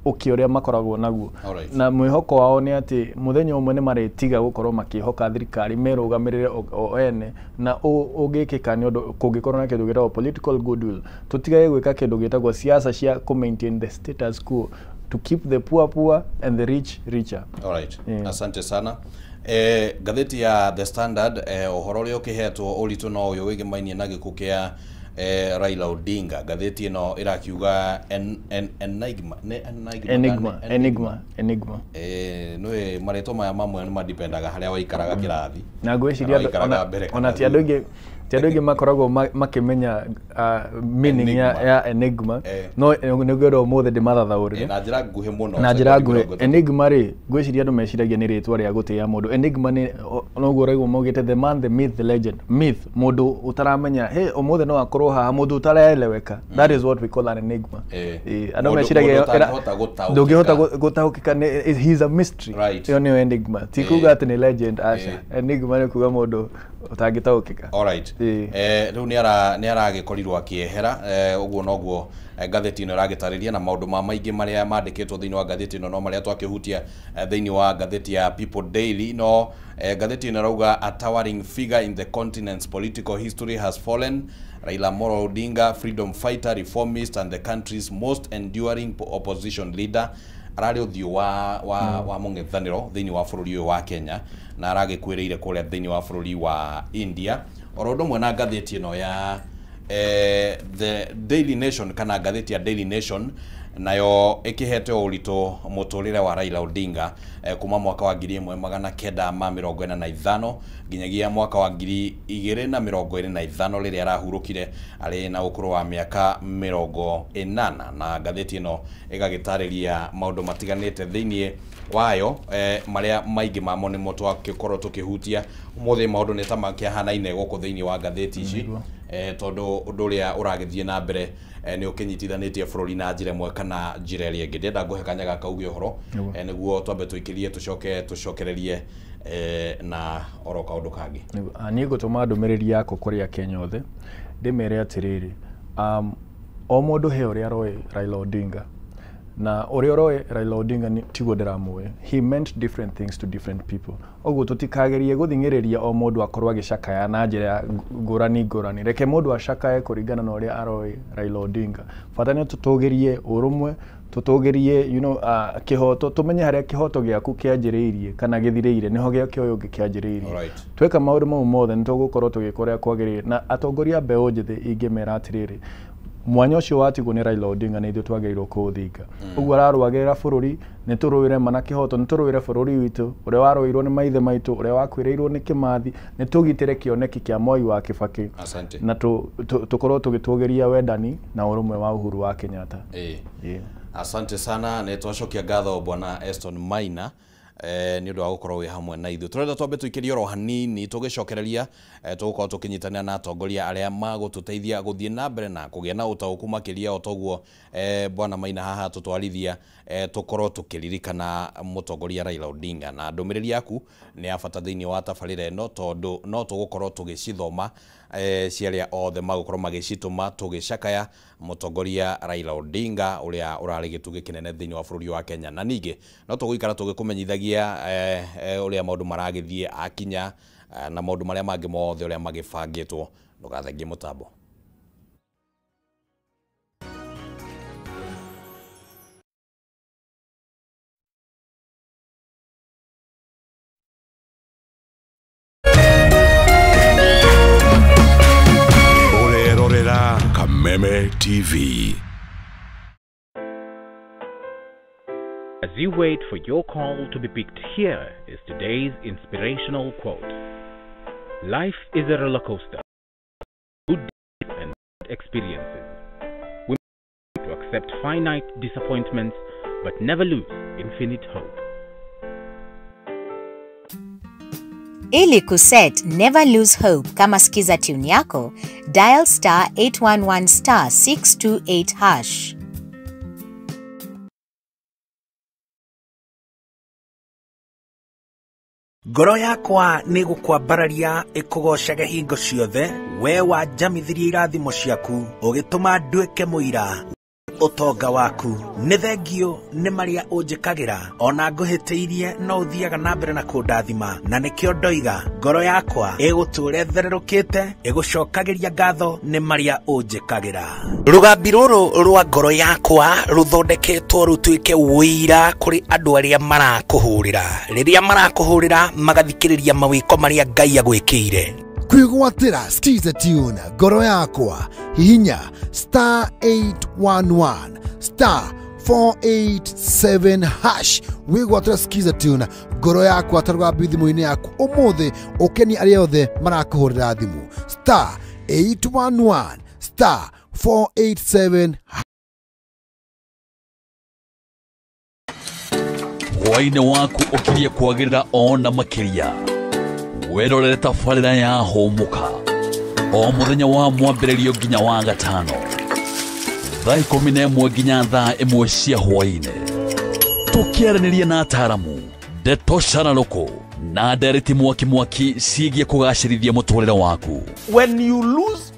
ũkĩa ũrĩa makoragwo naguo. Na mwĩhoko wao nĩ atĩ mũthenya ũmwe nĩ marĩtiga gũkorwo makĩhoka thirikari, merũgamĩrĩre o ene. Na ũngĩkĩka nĩ ũndũ kũngĩkorwo na kĩndũ gĩtagwo political goodwill, tũtigage gwĩka kĩndũ gĩtagwo siasa cia kũ maintain the status quo, to keep the poor poor and the rich richer. Alright. Yeah. Asante sana. Ngathĩti ya The Standard, ũhoro ũrĩa ũkĩhetwo ũritũ no ũyũ wĩgĩmainie na gĩkuũ kĩa Raila Odinga. Ngathĩti ĩno ĩrakiuga enigma, nĩ enigma? Enigma. Kana Enigma, enigma. Nĩũĩ marĩtwa maya mamwe nĩ madipendaga harĩa waikaraga kĩrathi. Na ngwĩciria Kana andũ- waikaraga mbere ona kana ti andũ aingĩ, ti andũ aingĩ makoragwo makĩmenya meaning Enigma. ya enigma. No nĩngwenda ũmũthĩ ndĩmathathaũrĩre. Na njĩra nguhĩ mũno. Na njĩra sekondi nguhĩ. 30. Enigma rĩ, ngwĩciria andũ meciragia nĩ rĩtwa rĩa gũtĩĩa mũndũ. Enigma nĩ noguo ũraigua maugĩte the man, the myth, the legend. Myth, mũndũ ũtaramenya, hey, ũmũthĩ no akorwo haha, mũndũ ũtaraeleweka, that is what we call an enigma. Andũ meciragia Mũndũ ũtangĩhota gũtaũkĩka. ndũngĩhota gũtaũkĩka, he is a mystery. Ĩyo nĩyo enigma. Ti kuga atĩ nĩ legend, aca. Enigma nĩ kuga mũndũ ũtangĩtaũkĩka. Alright. Rĩu nĩ aragĩkorirwo akĩehera, ũguo noguo ngathĩti ĩno ĩragĩtarĩria, na maũndũ ma maingĩ marĩa mandĩkĩtwo thĩinĩ wa ngathĩti ĩno no marĩa twakĩhutia thĩinĩ wa ngathĩti ya People Daily. No ngathĩti ĩno ĩrauga, "A towering figure in the continent's political history has fallen. Raila Amolo Odinga, freedom fighter, reformist and the country's most enduring opposition leader." Ararĩ ũthiũ wa mũng'ethanĩro thĩinĩ wa bũrũri ũyũ wa Kenya, na aragĩkuĩrĩire kũrĩa thĩinĩ wa bũrũri wa India. Oro ũndũ ũmwe na ngathĩti ĩno ya The Daily Nation, kana ngathĩti ya Daily Nation, nayo ĩkĩhete ũritũ mũtũrĩre wa Raila Odinga kuma mwaka wa 1945 nginyagia mwaka wa 2025, rĩrĩa arahurũkire arĩ na ũkũrũ wa mĩaka 80. Na ngathĩti ĩno ĩgagĩtarĩria maũndũ matiganĩte thĩinĩ wayo, marĩa maingĩ mamo nĩmo twagĩkorwo tũkĩhutia ũmũthĩ. Maũndũ nĩ ta makĩhanaine gũkũ thĩinĩ wa ngathĩti ici, tondũ ũndũ ũrĩa ũragĩthiĩ na mbere nĩ ũkĩnyitithanĩtie bũrũri na njĩra ĩmwe kana njĩra ĩrĩa ĩngĩ. Ndĩrenda ngũhe kanya gaka uge ũhoro, nĩguo twambe tũikĩrie, tũcoke tũcokererie na oro kaũndũ kangĩ. Nĩguo. Niĩ ngũtũma ndũmĩrĩri yakwa kũrĩ akenya othe, ndĩmere atĩrĩrĩ, o mũndũ he ũrĩa aroĩ Raila Odinga, na ũrĩa ũroĩ Raila Odinga tiguo ndĩramũĩ. He meant different things to different people. Ũguo tũtikagerie gũthing'ĩrĩria o mũndũ akorwo agĩcakaya na njĩra ya ngũrani ngũrani. Reke mũndũ acakaye kũringana na ũrĩa aroĩ Raila Odinga. Bata nĩ tũtũgĩrie ũrũmwe, tũtũgĩrie kĩhoto, tũmenye harĩa kĩhoto gĩaku kĩanjĩrĩirie kana gĩthirĩire nĩho gĩa ũyũ ũngĩ kĩanjĩrĩirie. Tweka maũndũ mau mothe, nĩ tũgũkorwo tũgĩka ũrĩa kwagĩrĩire. Na atongoria a mbeũ njĩthĩ ingĩmera atĩrĩrĩ, Mwanya ũcio watigwo nĩ Raila Odinga nĩ ithuĩ twagĩrĩirwo kũũthinga. Ũguo ararũagĩrĩra bũrũri, nĩ tũrũĩre ma na kĩhoto, nĩ tũrũĩre bũrũri witũ ũrĩa warũĩirwo nĩ maithe maitũ, ũrĩa wakuĩrĩirwo nĩ Kĩmathi, nĩ tũgitĩre kĩoneki kĩa Moi wa Kĩbakĩ. Asante. Na tũkorwo tũgĩtũgĩria wendani na ũrũmwe wa Uhuru wa Kenyatta. Yeah. Asante sana, nĩ twacokia ngatho bwana Eston Maina nĩ ũndũ wa gũkorwo wĩ hamwe na ithuĩ. Tũrenda twambe tũikĩrie oro hanini tũgĩcokereria, tũgũkorwo tũkĩnyitanĩra na atongoria arĩa magũtũteithia gũthiĩ na mbere na kũgĩa na ũtaũku makĩria o toguo bwana Maina haha tũtwarithia, tũkorwo tũkĩririkana mũtongoria Raila Odinga. Na ndũmĩrĩri yaku nĩ ya bata thĩinĩ wa tabarĩra ĩno, tondũ no tũgũkorwo tũgĩcithoma cia arĩa othe magũkorwo magĩcitũma tũgĩcakaya mũtongoria Raila Odinga ũrĩa ũrarĩ gĩtugĩ kĩnene thĩinĩ wa bũrũri wa Kenya. Na ningĩ no tũgũikara tũgĩkũmenyithagia ũrĩa maũndũ maragĩthiĩ akinya, na maũndũ marĩa mangĩ mothe ũrĩa magĩbangĩtwo. Ndũgathengie mũtambo. Ũrerorera Kameme TV. As you wait for your call to be picked, here is today's inspirational quote. Life is a roller coaster. Good days and bad experiences. We need to accept finite disappointments, but never lose infinite hope. Ili kuset Never Lose Hope kama skiza tune yako, dial star 811 star 628 hash. Ngoro yakwa nĩ gũkwambararia ĩkũgoocaga hingo ciothe, we wanjamithirie irathimo ciaku, ũgĩtũma nduĩke mũira ũtonga waku. Nĩ thengio nĩ marĩa ũnjĩkagĩra, ona ngũhĩtĩirie no ũthiaga na mbere na kũndathima, na nĩkĩo ndoiga ngoro yakwa ĩgũtũũra ĩthererũkĩte, ĩgũcokagĩria ngatho nĩ marĩa ũnjĩkagĩra. Rũgambi rũrũ rwa ngoro yakwa rũthondeketwo rũtuĩke ũira kũrĩ andũ arĩa marakũhũrĩra. Rĩrĩa marakũhũrĩra magathikĩrĩria mawĩko marĩa Ngai agwĩkĩire. Kwĩgwatĩra Skiza Tune ngoro yakwa, hihinya star 811 star 487 hash wĩgwatĩra Skiza Tune ngoro yakwa ta rũgambi thimũ-inĩ yaku ũmũthĩ, ũkenie arĩa othe marakũhũrĩra thimũ. Star 811 star 487. Hwaĩ-inĩ waku ũkirie kwagĩrĩra ona makĩria. Werorere tabarĩra ya Hũmũka o mũthenya wa mwambĩrĩrio nginya wa gatano thaa 11 nginya thaa 1 cia hwaĩ-inĩ, tũkĩaranĩria na ataaramu ndeto cararũkũ na ndereti mwaki mwaki ciĩgiĩ kũgacĩrithia mũtũrĩre waku. When you lose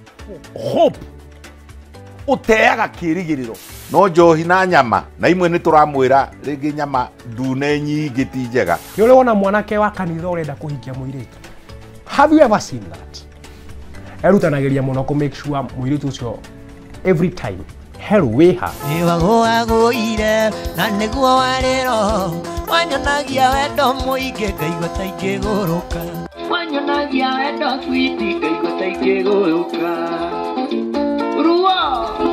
hope, ũteaga kĩĩrĩgĩrĩro. No njohi na nyama na imwe nĩ tũramwĩra rĩngĩ nyama ndune nyingĩ ti njega. Nĩ ũrĩ wona mwanake wa kanitha ũrenda kũhikia mũirĩtu? Have you ever seen that? Erutanagĩria mũno kũ make sure mũirĩtu ũcio every time hello wĩha. Nĩwagũagũire na nĩguo warĩro, wanyonagia wendo mũingĩ ngaigua ta ingĩgũrũka. Wanyonagia wendo sweet ngaigua ta ingĩgũrũka.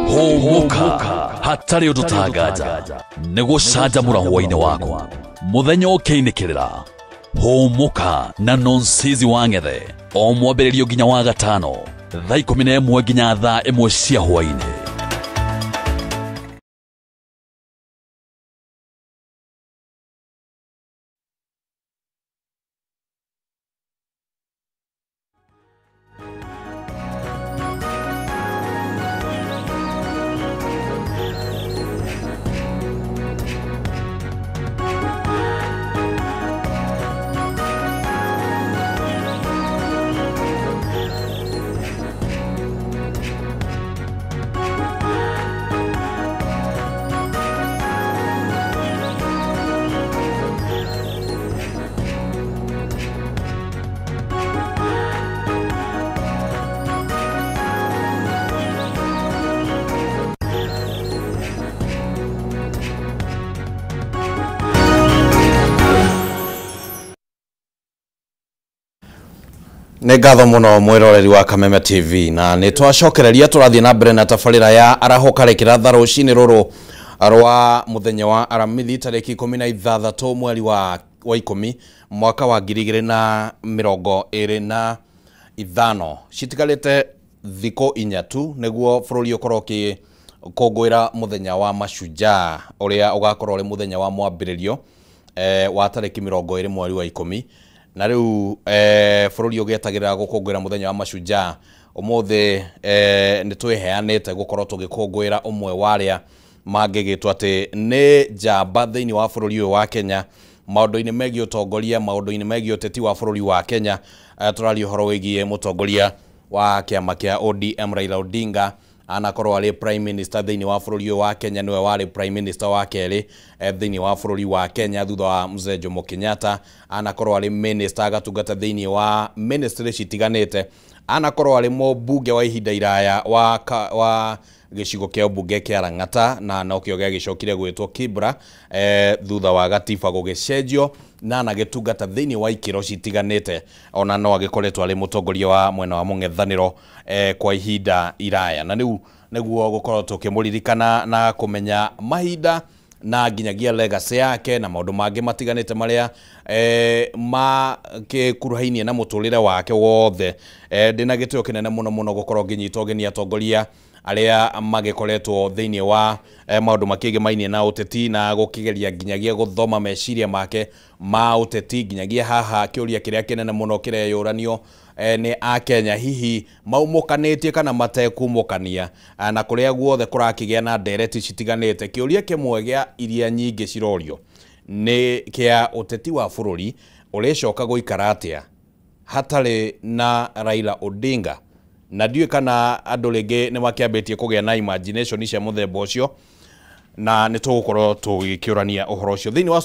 Hũmũka hatarĩ ũndũ tanganja nĩ gũcanjamũra hwaĩ-inĩ waku. Mũthenya ũkĩinĩkĩrĩra Hũmũka na Nonsizi wa Ng'ethe o mwambĩrĩrio nginya wa gatano thaa 11 nginya thaa 1 cia hwaĩ-inĩ. Nĩ ngatho mũno mwĩroreri wa Kameme TV, na nĩ twacokereria tũrathiĩ na mbere na tabarĩra ya arahũka rĩkĩratha rũcinĩ rũrũ rwa mũthenya wa Aramithi tarĩki 16 mweri wa 10 mwaka wa 2025. Citigarĩte thikũ inya tu nĩguo bũrũri ũkorwo ũkĩkũngũĩra mũthenya wa mashujaa ũrĩa ũgakorwo ũrĩ mũthenya wa mwambĩrĩrio wa tarĩki 20 mweri wa 10. Na rĩu bũrũri ũgĩetagĩrĩra gũkũngũĩra mũthenya wa mashujaa ũmũthĩ, nĩ twĩheanĩte gũkorwo tũgĩkũngũĩra ũmwe wa arĩa mangĩgĩtwo atĩ nĩ njamba thĩinĩ wa bũrũri ũyũ wa Kenya maũndũ-inĩ megiĩ ũtongoria, maũndũ-inĩ megiĩ ũteti wa bũrũri wa Kenya. Tũraria ũhoro wĩgiĩ mũtongoria wa kĩama kĩa ODM Raila Odinga, anakorwo arĩ prime minister thĩinĩ wa bũrũri ũyũ wa Kenya, nĩwe warĩ prime minister wa kerĩ thĩinĩ wa bũrũri wa Kenya thutha wa Mzee Jomo Kenyatta. Anakorwo arĩ minister agatungata thĩinĩ wa ministry citiganĩte, anakorwo arĩ mũmbunge wa ihinda iraya wa gĩcigo kĩa ũmbunge kĩa Lang'ata, na nokĩo gĩagĩcokire gwĩtwo Kibra thutha wa gatiba gũgĩcenjio, na anagĩtungata thĩinĩ wa ikĩro citiganĩte, ona no agĩkoretwo arĩ mũtongoria wa mwena wa mũng'ethanĩro kwa ihinda iraya. Na rĩu nĩguo gũkorwo tũkĩmũririkana na kũmenya mahinda na nginyagia legacy yake na maũndũ mangĩ matiganĩte marĩa makĩkuruhainie na mũtũrĩre wake wothe. Ndĩna gĩtĩo kĩnene mũno mũno gũkorwo ngĩnyita ũgeni atongoria arĩa magĩkoretwo thĩinĩ wa maũndũ makĩgĩmainie na ũteti na gũkĩgeria nginyagia gũthoma meciria make ma ũteti, nginyagia haha kĩũria kĩrĩa kĩnene mũno kĩreyũranio nĩ Akenya, hihi maumũkanĩtie kana matekumũkania, na kũrĩa guothe kũrakĩgĩa na ndereti citiganĩte. Kĩũria kĩmwe gĩa iria nyingĩ cirorio nĩ kĩa ũteti wa bũrũri ũrĩcoka gũikara atĩa hatarĩ na Raila Odinga. Na ndiũĩ kana andũ rĩngĩ nĩ makĩambĩtie kũgĩa na imagination cia mũthemba ũcio, na nĩ tũgũkorwo tũgĩkĩũrania ũhoro ũcio thĩinĩ wa